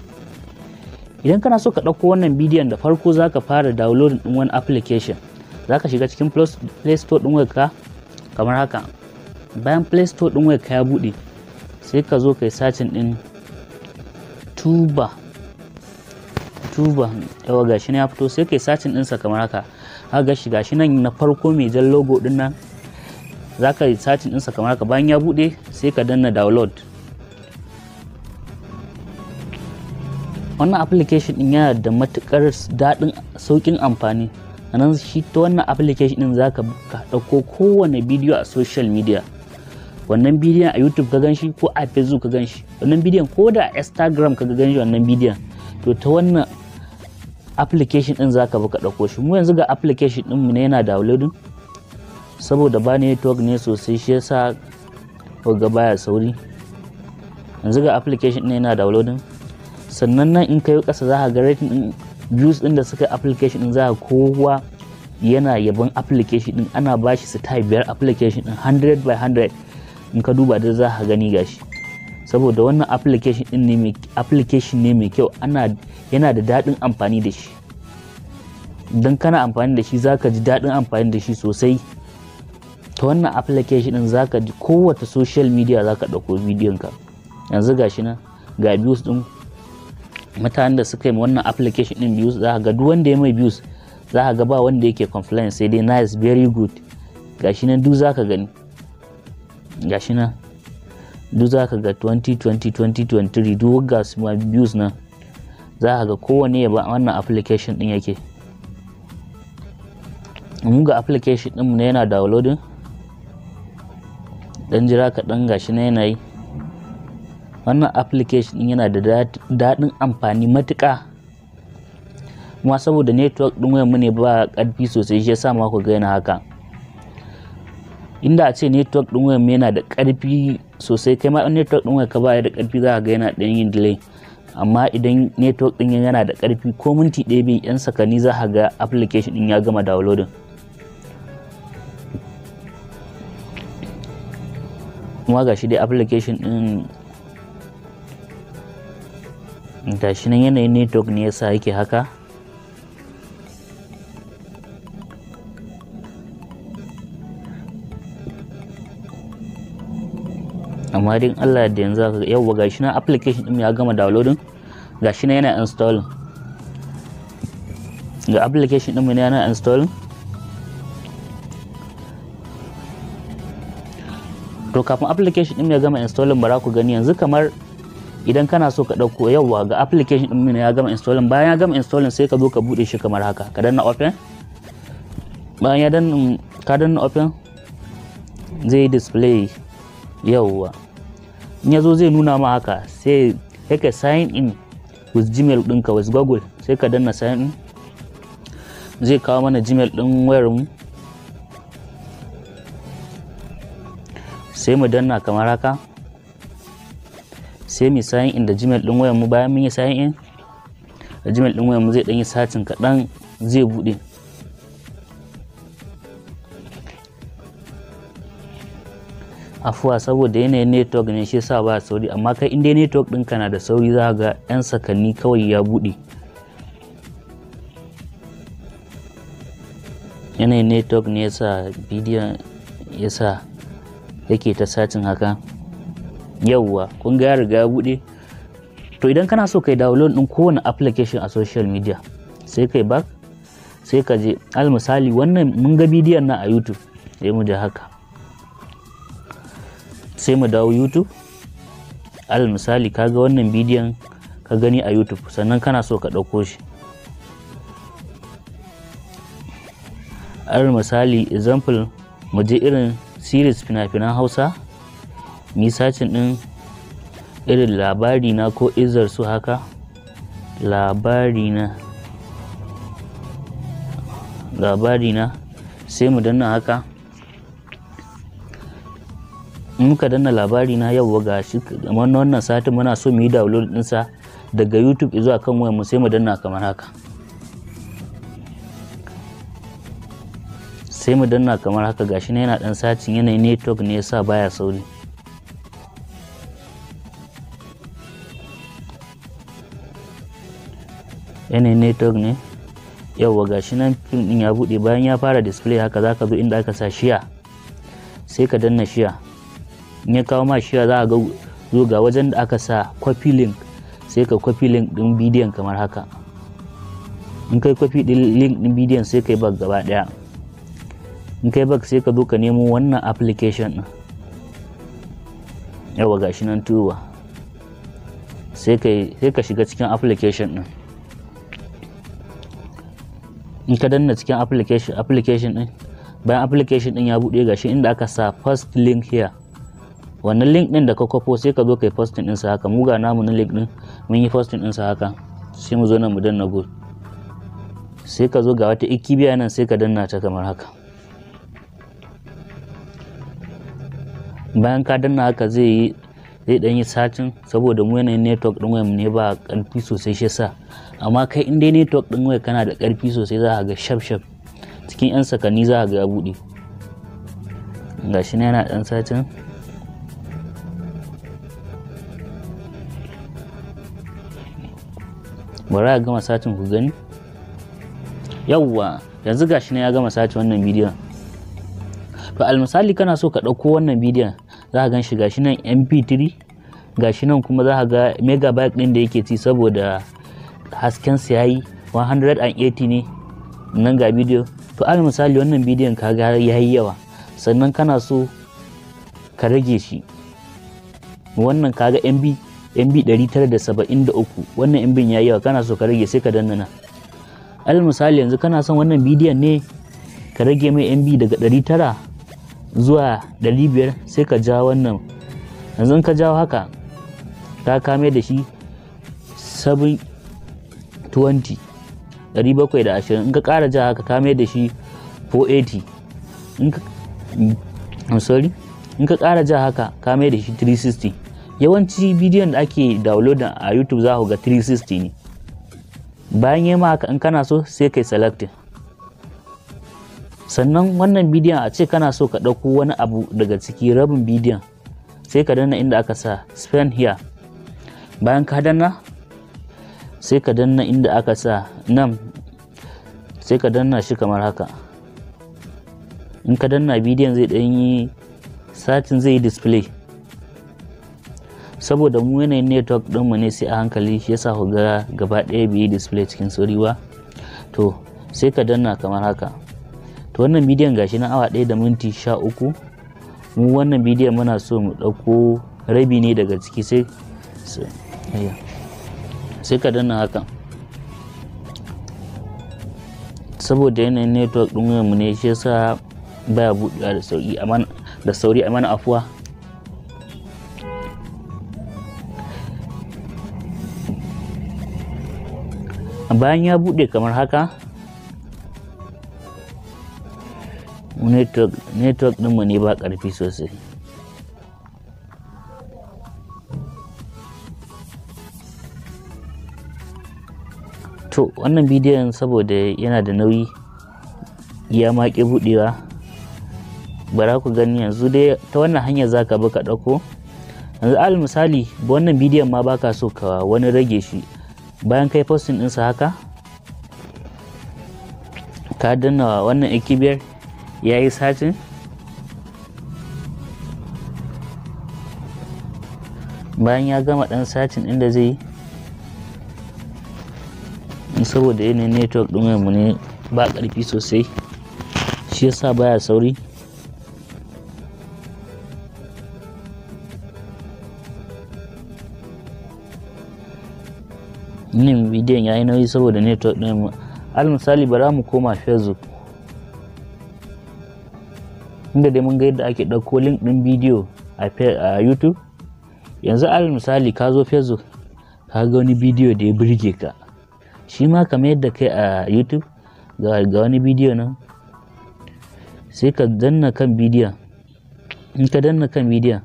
Idan kana so ka ɗauko wannan bidiyon, da farko za ka fara downloading ɗin wani application. Za ka shiga cikin Play Store ɗin wayarka kamar haka. Bayan Play Store ɗin wayarka ya buɗe, sai ka zo kai searching ɗin Tuba. Tuba, yawa gashi nan ya fito, sai kai searching ɗinsa kamar haka. Haka gashi gashi nan na farko mai jan logo ɗin nan, Za ka yi searching ɗinsa kamar haka. Bayan ya buɗe sai ka danna download. Wannan application ɗin yana da matuƙar daɗin sauƙin amfani. Sannan shi ta wannan application ɗin za ka ɗauko kowane bidiyo a social media. Wannan bidiyon a YouTube ka ganshi ko a Facebook ka ganshi, wannan bidiyon ko da a Instagram ka ganshi, wannan bidiyon to ta wannan application ɗin za ka bi ka ɗauko shi. Mu yanzu ga application ɗin mu ne yana downloading, saboda ba network ne sosai shi yasa ga baya sauri. Yanzu ga application ɗin yana downloading. Sannan nan in kai ƙasa za ka ga rating ɗin views ɗin da suka application ɗin, za ka kowa yana yabon application ɗin, ana ba shi star 5 application ɗin 100 by 100. In ka duba da za ka gani gashi. Saboda wannan application ɗin ne mai application ne mai kyau, ana yana da daɗin amfani da shi. Idan kana amfani da shi za ka ji daɗin amfani da shi sosai. Ta wannan application ɗin za ka ji kowace social media za ka ɗauko bidiyon ka. Yanzu gashi nan ga views ɗin mutanen da suka yi wannan application ɗin views, za ka ga duk wanda ya mai views za ka ga ba wanda yake complain, sai dai nice, very good. Gashi nan duk za ka gani, gashi nan duk za ka ga 2020, 2023, duk ga su ma views nan, za ka ga kowane ya ba wannan application ɗin yake. Mun ga application ɗin mu ne yana downloading, dan jira kaɗan, gashi nan yana yi. Wannan application ɗin yana da daɗin amfani matuƙa. Kuma saboda network ɗin wayar mu ne ba ƙarfi sosai shi yasa ma ku ga yana haka. Inda a ce network ɗin wayar mu yana da ƙarfi sosai, kai ma in network ɗin wayar ka baya da ƙarfi za ka ga yana ɗan yin delay. Amma idan network ɗin yana da ƙarfi, ko minti ɗaya bai, yan sakanni za ka ga application ɗin ya gama downloading. Kuma ga shi dai application ɗin gashi nan, yanayin network ne yasa yake haka. Amma dai Allah da yanzu zaka ga yawwa, gashi nan application ɗin ya gama downloading, gashi nan yana installing. Ga application ɗin mu ne yana installing. To kafin application ɗin ya gama installing, bara ku gani yanzu kamar idan kana so ka ɗauko. Yawwa, ga application ɗin ya gama installing. Bayan ya gama installing sai ka zo ka buɗe shi kamar haka, ka danna open. Bayan ya danna, ka danna open, zai display. Yawwa, in ya zo zai nuna ma haka, sai ka sign in with Gmail ɗinka, with Google, sai ka danna sign in. Zai kawo mana Gmail ɗin wayar mu, sai mu danna kamar haka, sai mu sign in da Gmail ɗin wayar mu. Bayan mun yi sign in da Gmail ɗin wayar mu, zai ɗan yi searching kaɗan, zai buɗe. Afuwa, saboda yanayin network ne shi yasa ba sauri, amma kai in dai network ɗinka na da sauri za ga 'yan sakanni kawai ya buɗe. Yanayin network ne yasa bidiyon yasa yake ta searching haka. Yawwa, kun ga ya riga ya buɗe. To idan kana so kai download ɗin kowane application a social media, sai kai back, sai ka je, al misali wannan mun ga bidiyon nan a YouTube, sai mu je haka, sai mu dawo YouTube. Alal misali kaga wannan bidiyon ka gani a YouTube, sannan kana so ka ɗauko shi. Alal misali, example, mu je irin series fina-finan Hausa, mu yi searching ɗin irin Labari Na ko Izar su haka, Labari Na, Labari Na, sai mu danna haka. In muka danna Labari Na, yauwa, ga shi kamar wannan satin muna so mu yi download ɗinsa daga YouTube zuwa kan wayarmu, sai mu danna kamar haka. Sai mu danna kamar haka, gashi nan yana ɗan searching, yanayin network ne yasa baya sauri. Yanayin network ne. Yauwa, gashi nan fim ɗin ya buɗe. Bayan ya fara display haka, zaka zo inda aka sa share, sai ka danna share. In ya kawo ma share, za ka ga zo ga wajen da aka sa copy link, sai ka copy link ɗin bidiyon kamar haka. In kai copy ɗin link ɗin bidiyon, sai kai back gaba ɗaya. In kai back, sai ka zo ka nemo wannan application din. Yawa, gashi nan Tuba. Sai ka shiga cikin application din. In ka danna cikin application din, bayan application din ya buɗe, gashi inda aka sa "Paste link here". Wannan link din da ka kwafo, sai ka zo kai pasting ɗinsa haka. Mu ga namu na link din, mun yi pasting ɗinsa haka. Sai mu zo nan mu danna go. Sai ka zo, ga wata ikibiya nan, sai ka danna ta kamar haka. Bayan ka danna haka, zai dan yi searching, saboda mu yanayin network din wayar ne ba karfi sosai, shi yasa. Amma kai, in dai network din wayar kana da karfi sosai, za ka ga shaf shaf, cikin yan sakanni za ka ga ya bude. Gashi na yana dan searching. Bari a gama searching ku gani. Yawwa, yanzu gashi na ya gama searching wannan bidiyon. To, almisali kana so ka ɗauko wannan bidiyon, za ka gan shi, gashi nan MP3, gashi nan kuma za ka ga megabyte ɗin da yake ci, saboda hasken sa yayi 180 ne. Nan ga bidiyo. To, al misali wannan bidiyon ka ga yayi yawa, sannan kana so ka rage shi. Wannan kaga MB 973, wannan MB yayi yawa, kana so ka rage, sai ka danna nan. Al misali yanzu kana son wannan bidiyon ne ka rage mai MB daga 900 zuwa 500, sai ka ja wannan. Yanzu in ka jawo haka, ka kame da shi 720, 720. In ka ƙara ja haka, kame da shi 480. In ka, I'm sorry, in ka ƙara ja haka, kame da shi 360. Yawanci bidiyon da ake downloading a YouTube za ku ga 360 ne. Bayan yi ma haka, in kana so sai kai selecting. Sannan wannan bidiyon, a ce kana so ka ɗauko wani abu daga ciki, rabin bidiyon, sai ka danna inda aka sa "Expand here". Bayan ka danna, sai ka danna inda aka sa nan, sai ka danna shi kamar haka. In ka danna, bidiyon zai ɗan yi searching, zai yi display. Saboda mu yanayin network ɗinmu ne sai a hankali, shi yasa ku ga gaba ɗaya bai yi display cikin sauri ba. To, sai ka danna kamar haka. To, wannan bidiyon gashi na awa 1 da minti 13. Mu wannan bidiyon muna so mu ɗauko rabi ne daga ciki, sai ka danna haka. Saboda yanayin network ɗin wayarmu ne, shi yasa baya buɗewa da sauki, amma da sauri, a mana afuwa. Bayan ya buɗe kamar haka, network ɗinmu ne ba ƙarfi sosai. To, wannan bidiyon saboda yana da nauyi, ya maƙi buɗewa. Bara ku gani, yanzu dai ta wannan hanyar zaka bi ka ɗauko. Yanzu alal misali wannan bidiyon ma baka so ka wani rage shi, bayan kai posting ɗinsa haka, ka danna wannan ikibiyar, ya yi searching. Bayan ya gama ɗan searching ɗin da zai yi, saboda yanayin network ɗin mu ne ba ƙarfi sosai, shi yasa baya sauri. Yin bidiyon ya yi nauyi saboda network ɗin mu. Al misali bara mu koma Facebook, inda dai mun ga yadda ake ɗauko link ɗin bidiyo a YouTube. Yanzu alal misali ka zo Facebook, ka ga wani bidiyo da ya burge ka, shi ma kamar yadda kai a YouTube, ga wani bidiyo nan, sai ka danna kan bidiyon. In ka danna kan bidiyon,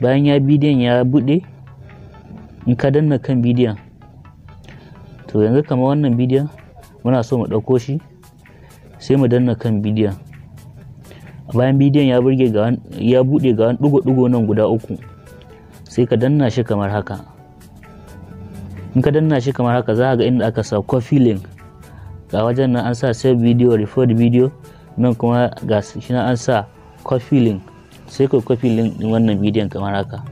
bayan ya bidiyon ya buɗe, in ka danna kan bidiyon, to yanzu kamar wannan bidiyon muna so mu ɗauko shi, sai mu danna kan bidiyon. Bayan bidiyon ya burge, ga ya buɗe, ga wani ɗigo-ɗigo nan guda uku, sai ka danna shi kamar haka. In ka danna shi kamar haka, za ka ga inda aka sa "Copy link". Ga wajen nan an sa "Save video", "Record video", nan kuma ga shi nan an sa "Copy link". Sai ka copy link din wannan bidiyon kamar haka,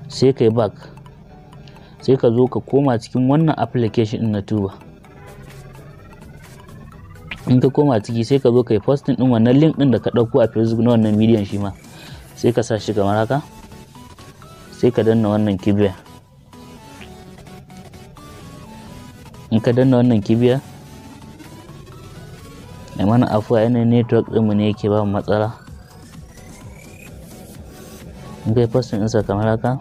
sai kai back, sai ka zo ka koma cikin wannan application din na Tuba. In ka koma ciki sai ka zo kai posting din wannan link din da ka ɗauko a Facebook na wannan bidiyon shi ma, sai ka sa shi kamar haka, sai ka danna wannan kibiya. In ka danna wannan kibiya, ai mana afuwa, yanayin network ɗinmu ne yake ba mu matsala. In kai posting ɗinsa kamar haka,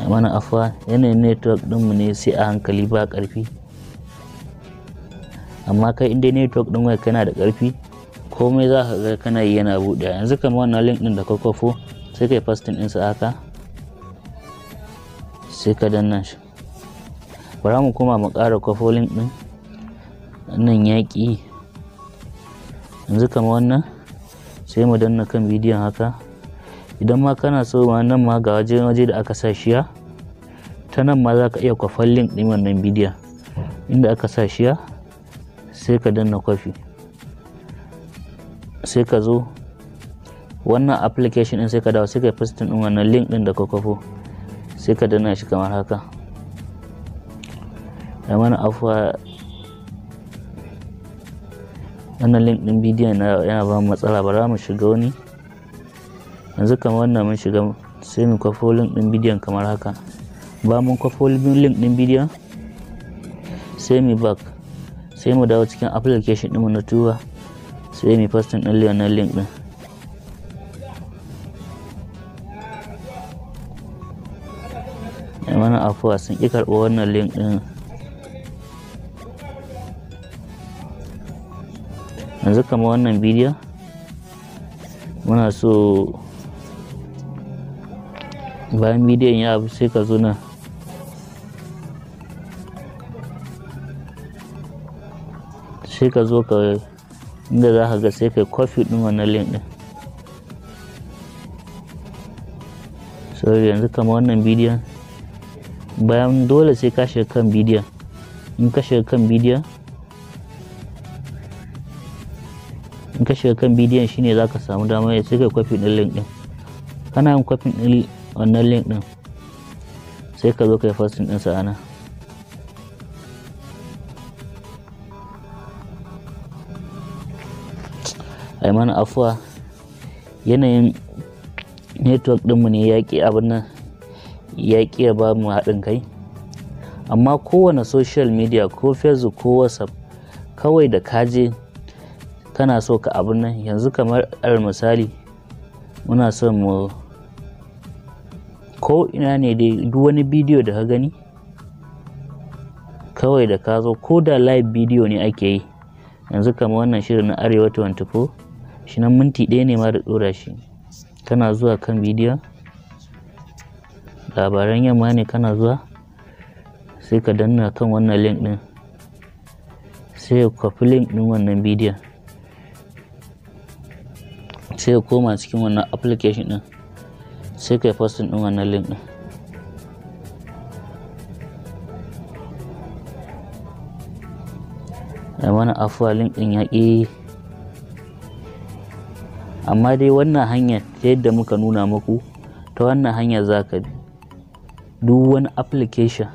ai mana afuwa, yanayin network ɗinmu ne sai a hankali, ba ƙarfi. Amma kai in dai network ɗin wayarka yana da ƙarfi, komai za ka ga kana yi yana buɗewa. Yanzu kamar wannan link ɗin da ka kwafo, sai kai posting ɗinsa haka, sai ka danna shi. Bara mu koma mu ƙara kwafo link ɗin wannan, yaƙi. Yanzu kamar wannan, sai mu danna kan bidiyon haka. Idan ma kana so ma, nan ma ga waje da aka sa share, ta nan ma za ka iya kwafan link ɗin wannan bidiyon. Inda aka sa share, sai ka danna kwafi, sai ka zo wannan application ɗin, sai ka dawo, sai ka pasting ɗin wannan link ɗin da ka kwafo, sai ka danna shi kamar haka. Da mana afuwa, wannan link ɗin bidiyon yana ba mu matsala. Bara mu shiga wani. Yanzu kamar wannan mun shiga, sai mu kwafo link ɗin bidiyon kamar haka. Ba mun kwafo link ɗin bidiyon, sai mu back, sai mu dawo cikin application ɗinmu na Tuba, sai mu pasting ɗin wannan link ɗin. Ai mana afuwa, sun ƙi karɓar wannan link ɗin. Yanzu kamar wannan bidiyon muna so, bayan bidiyon ya abu, sai ka zo nan, sai ka zo ka inda za ka ga, sai ka copy ɗin wannan link ɗin. Sorry, yanzu kamar wannan bidiyon, bayan dole sai ka shiga kan bidiyon. In ka shiga kan bidiyon shine za ka samu damar, sai ka copy ɗin link ɗin. Kana yin copy ɗin wannan link ɗin, sai ka zo ka yi pasting ɗinsa a nan. Ai mana afuwa, yanayin network ɗinmu ne ya ƙi abin nan, ya ƙi ya ba mu haɗin kai. Amma kowane social media, ko Facebook ko WhatsApp, kawai da ka je kana so ka abin nan. Yanzu kamar alal misali, muna son mu ko ina ne dai, duk wani bidiyo da ka gani, kawai da ka zo, ko da live bidiyo ne ake yi. Yanzu kamar wannan shirin na Arewa 24, shi nan minti 1 ne ma da ɗora shi. Kana zuwa kan bidiyon, labaran yamma ne, kana zuwa sai ka danna kan wannan link ɗin, sai ka kwafi link ɗin wannan bidiyon, sai ka koma cikin wannan application ɗin, sai ka yi posting ɗin wannan link ɗin. Ai mana afuwa, link ɗin ya ƙi. Amma dai wannan hanyar ta yadda muka nuna muku, ta wannan hanyar za ka bi duk wani application,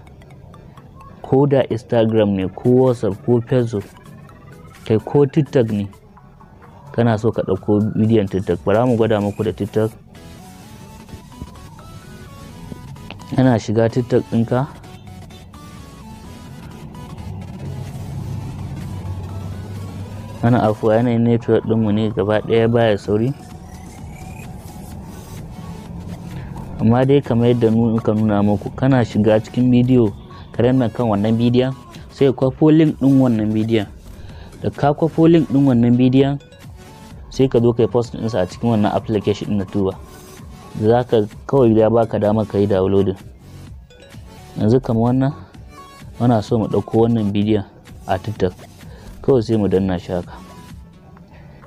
ko da Instagram ne, ko WhatsApp, ko Facebook, kai ko TikTok ne. Kana so ka ɗauko bidiyon TikTok, bara mu gwada muku da TikTok. Kana shiga TikTok ɗinka, ana afuwa, yanayin network ɗinmu ne gaba ɗaya baya sauri. Amma dai kamar yadda muka nuna muku, kana shiga cikin bidiyo, ka danna kan wannan bidiyon, sai ka kwafo link ɗin wannan bidiyon. Da ka kwafo link ɗin wannan bidiyon, sai ka zo ka yi post ɗinsa a cikin wannan application ɗin na Tuba. Za ka kawai ya baka dama ka yi downloading. Yanzu kamar wannan, muna so mu ɗauko wannan bidiyon a TikTok, kawai sai mu danna shi haka,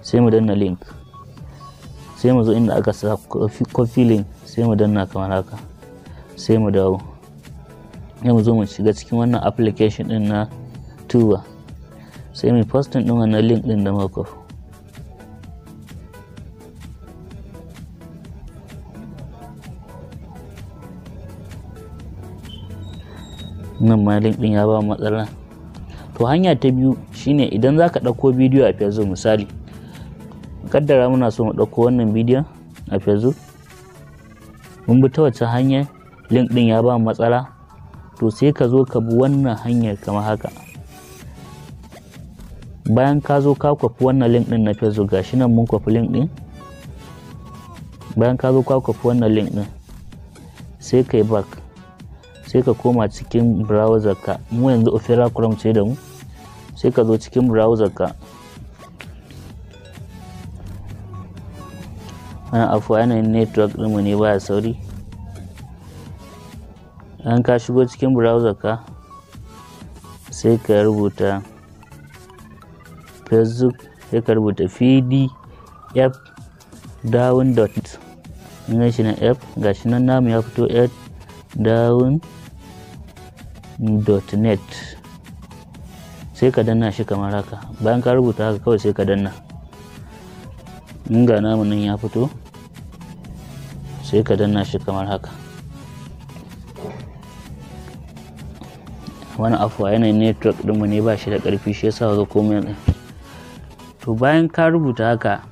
sai mu danna link, sai mu zo inda aka sa copy link, sai mu danna kamar haka, sai mu dawo, sai mu zo mu shiga cikin wannan application ɗin na Tuba, sai mu posting ɗin wannan link ɗin da muka kwafo. Nan ma link ɗin ya ba mu matsala. To hanya ta biyu shine idan zaka ɗauko bidiyo a Facebook, misali kaddara muna so mu ɗauko wannan bidiyon a Facebook, mun bi ta wacce hanyar link ɗin ya ba mu matsala, to sai ka zo ka bi wannan hanyar kamar haka. Bayan ka zo ka kwafi wannan link ɗin na Facebook, gashi nan mun kwafi link ɗin. Bayan ka zo ka kwafi wannan link ɗin, sai ka yi back, sai ka koma cikin browser ka. Mu yanzu Opera Chrome ce da mu, sai ka zo cikin browser ka. Wannan afuwa yanayin network ɗinmu ne baya sauri. Idan ka shigo cikin browser ka, sai ka rubuta Facebook, sai ka rubuta pdf down dot, in shi nan f, gashi nan namu ya fito f down dot net, sai ka danna shi kamar haka. Bayan ka rubuta haka kawai sai ka danna, in ga namu nan ya fito, sai ka danna shi kamar haka. Wani afuwa yanayin network ɗinmu ne ba shi da ƙarfi, shi yasa ga komai. To bayan ka rubuta haka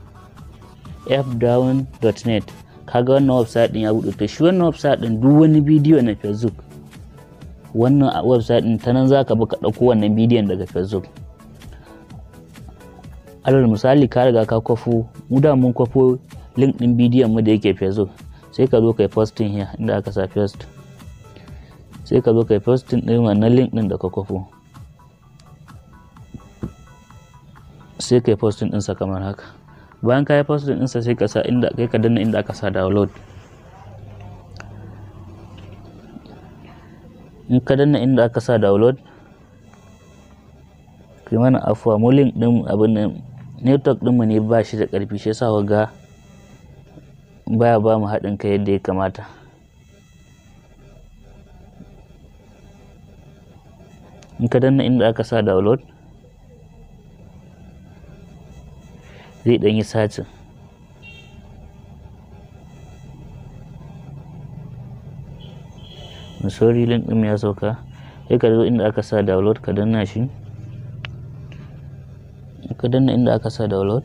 fdown.net, kaga wannan website ɗin ya buɗe. To shi wannan website ɗin, duk wani bidiyo na Facebook, wannan website ɗin ta nan zaka bi ka ɗauko wannan bidiyon daga Facebook. Alal misali ka riga ka kwafo, mu da mun kwafo link ɗin bidiyon mu da yake Facebook, sai ka zo kai posting here inda aka sa paste, sai ka zo kai posting ɗin wannan link ɗin da ka kwafo, sai kai posting ɗinsa kamar haka. Bayan ka yi posting ɗinsa, sai ka sa inda kai ka danna inda aka sa download. In ka danna inda aka sa download, kai mana afuwa, mu link ɗin abin nan network ɗinmu ne ba shi da ƙarfi, shi yasa ga baya ba mu haɗin kai yadda ya kamata. In ka danna inda aka sa download, zai ɗan yi searching. Sorry, link ɗin ya sauka. Sai ka zo inda aka sa download ka danna shi. In ka danna inda aka sa download,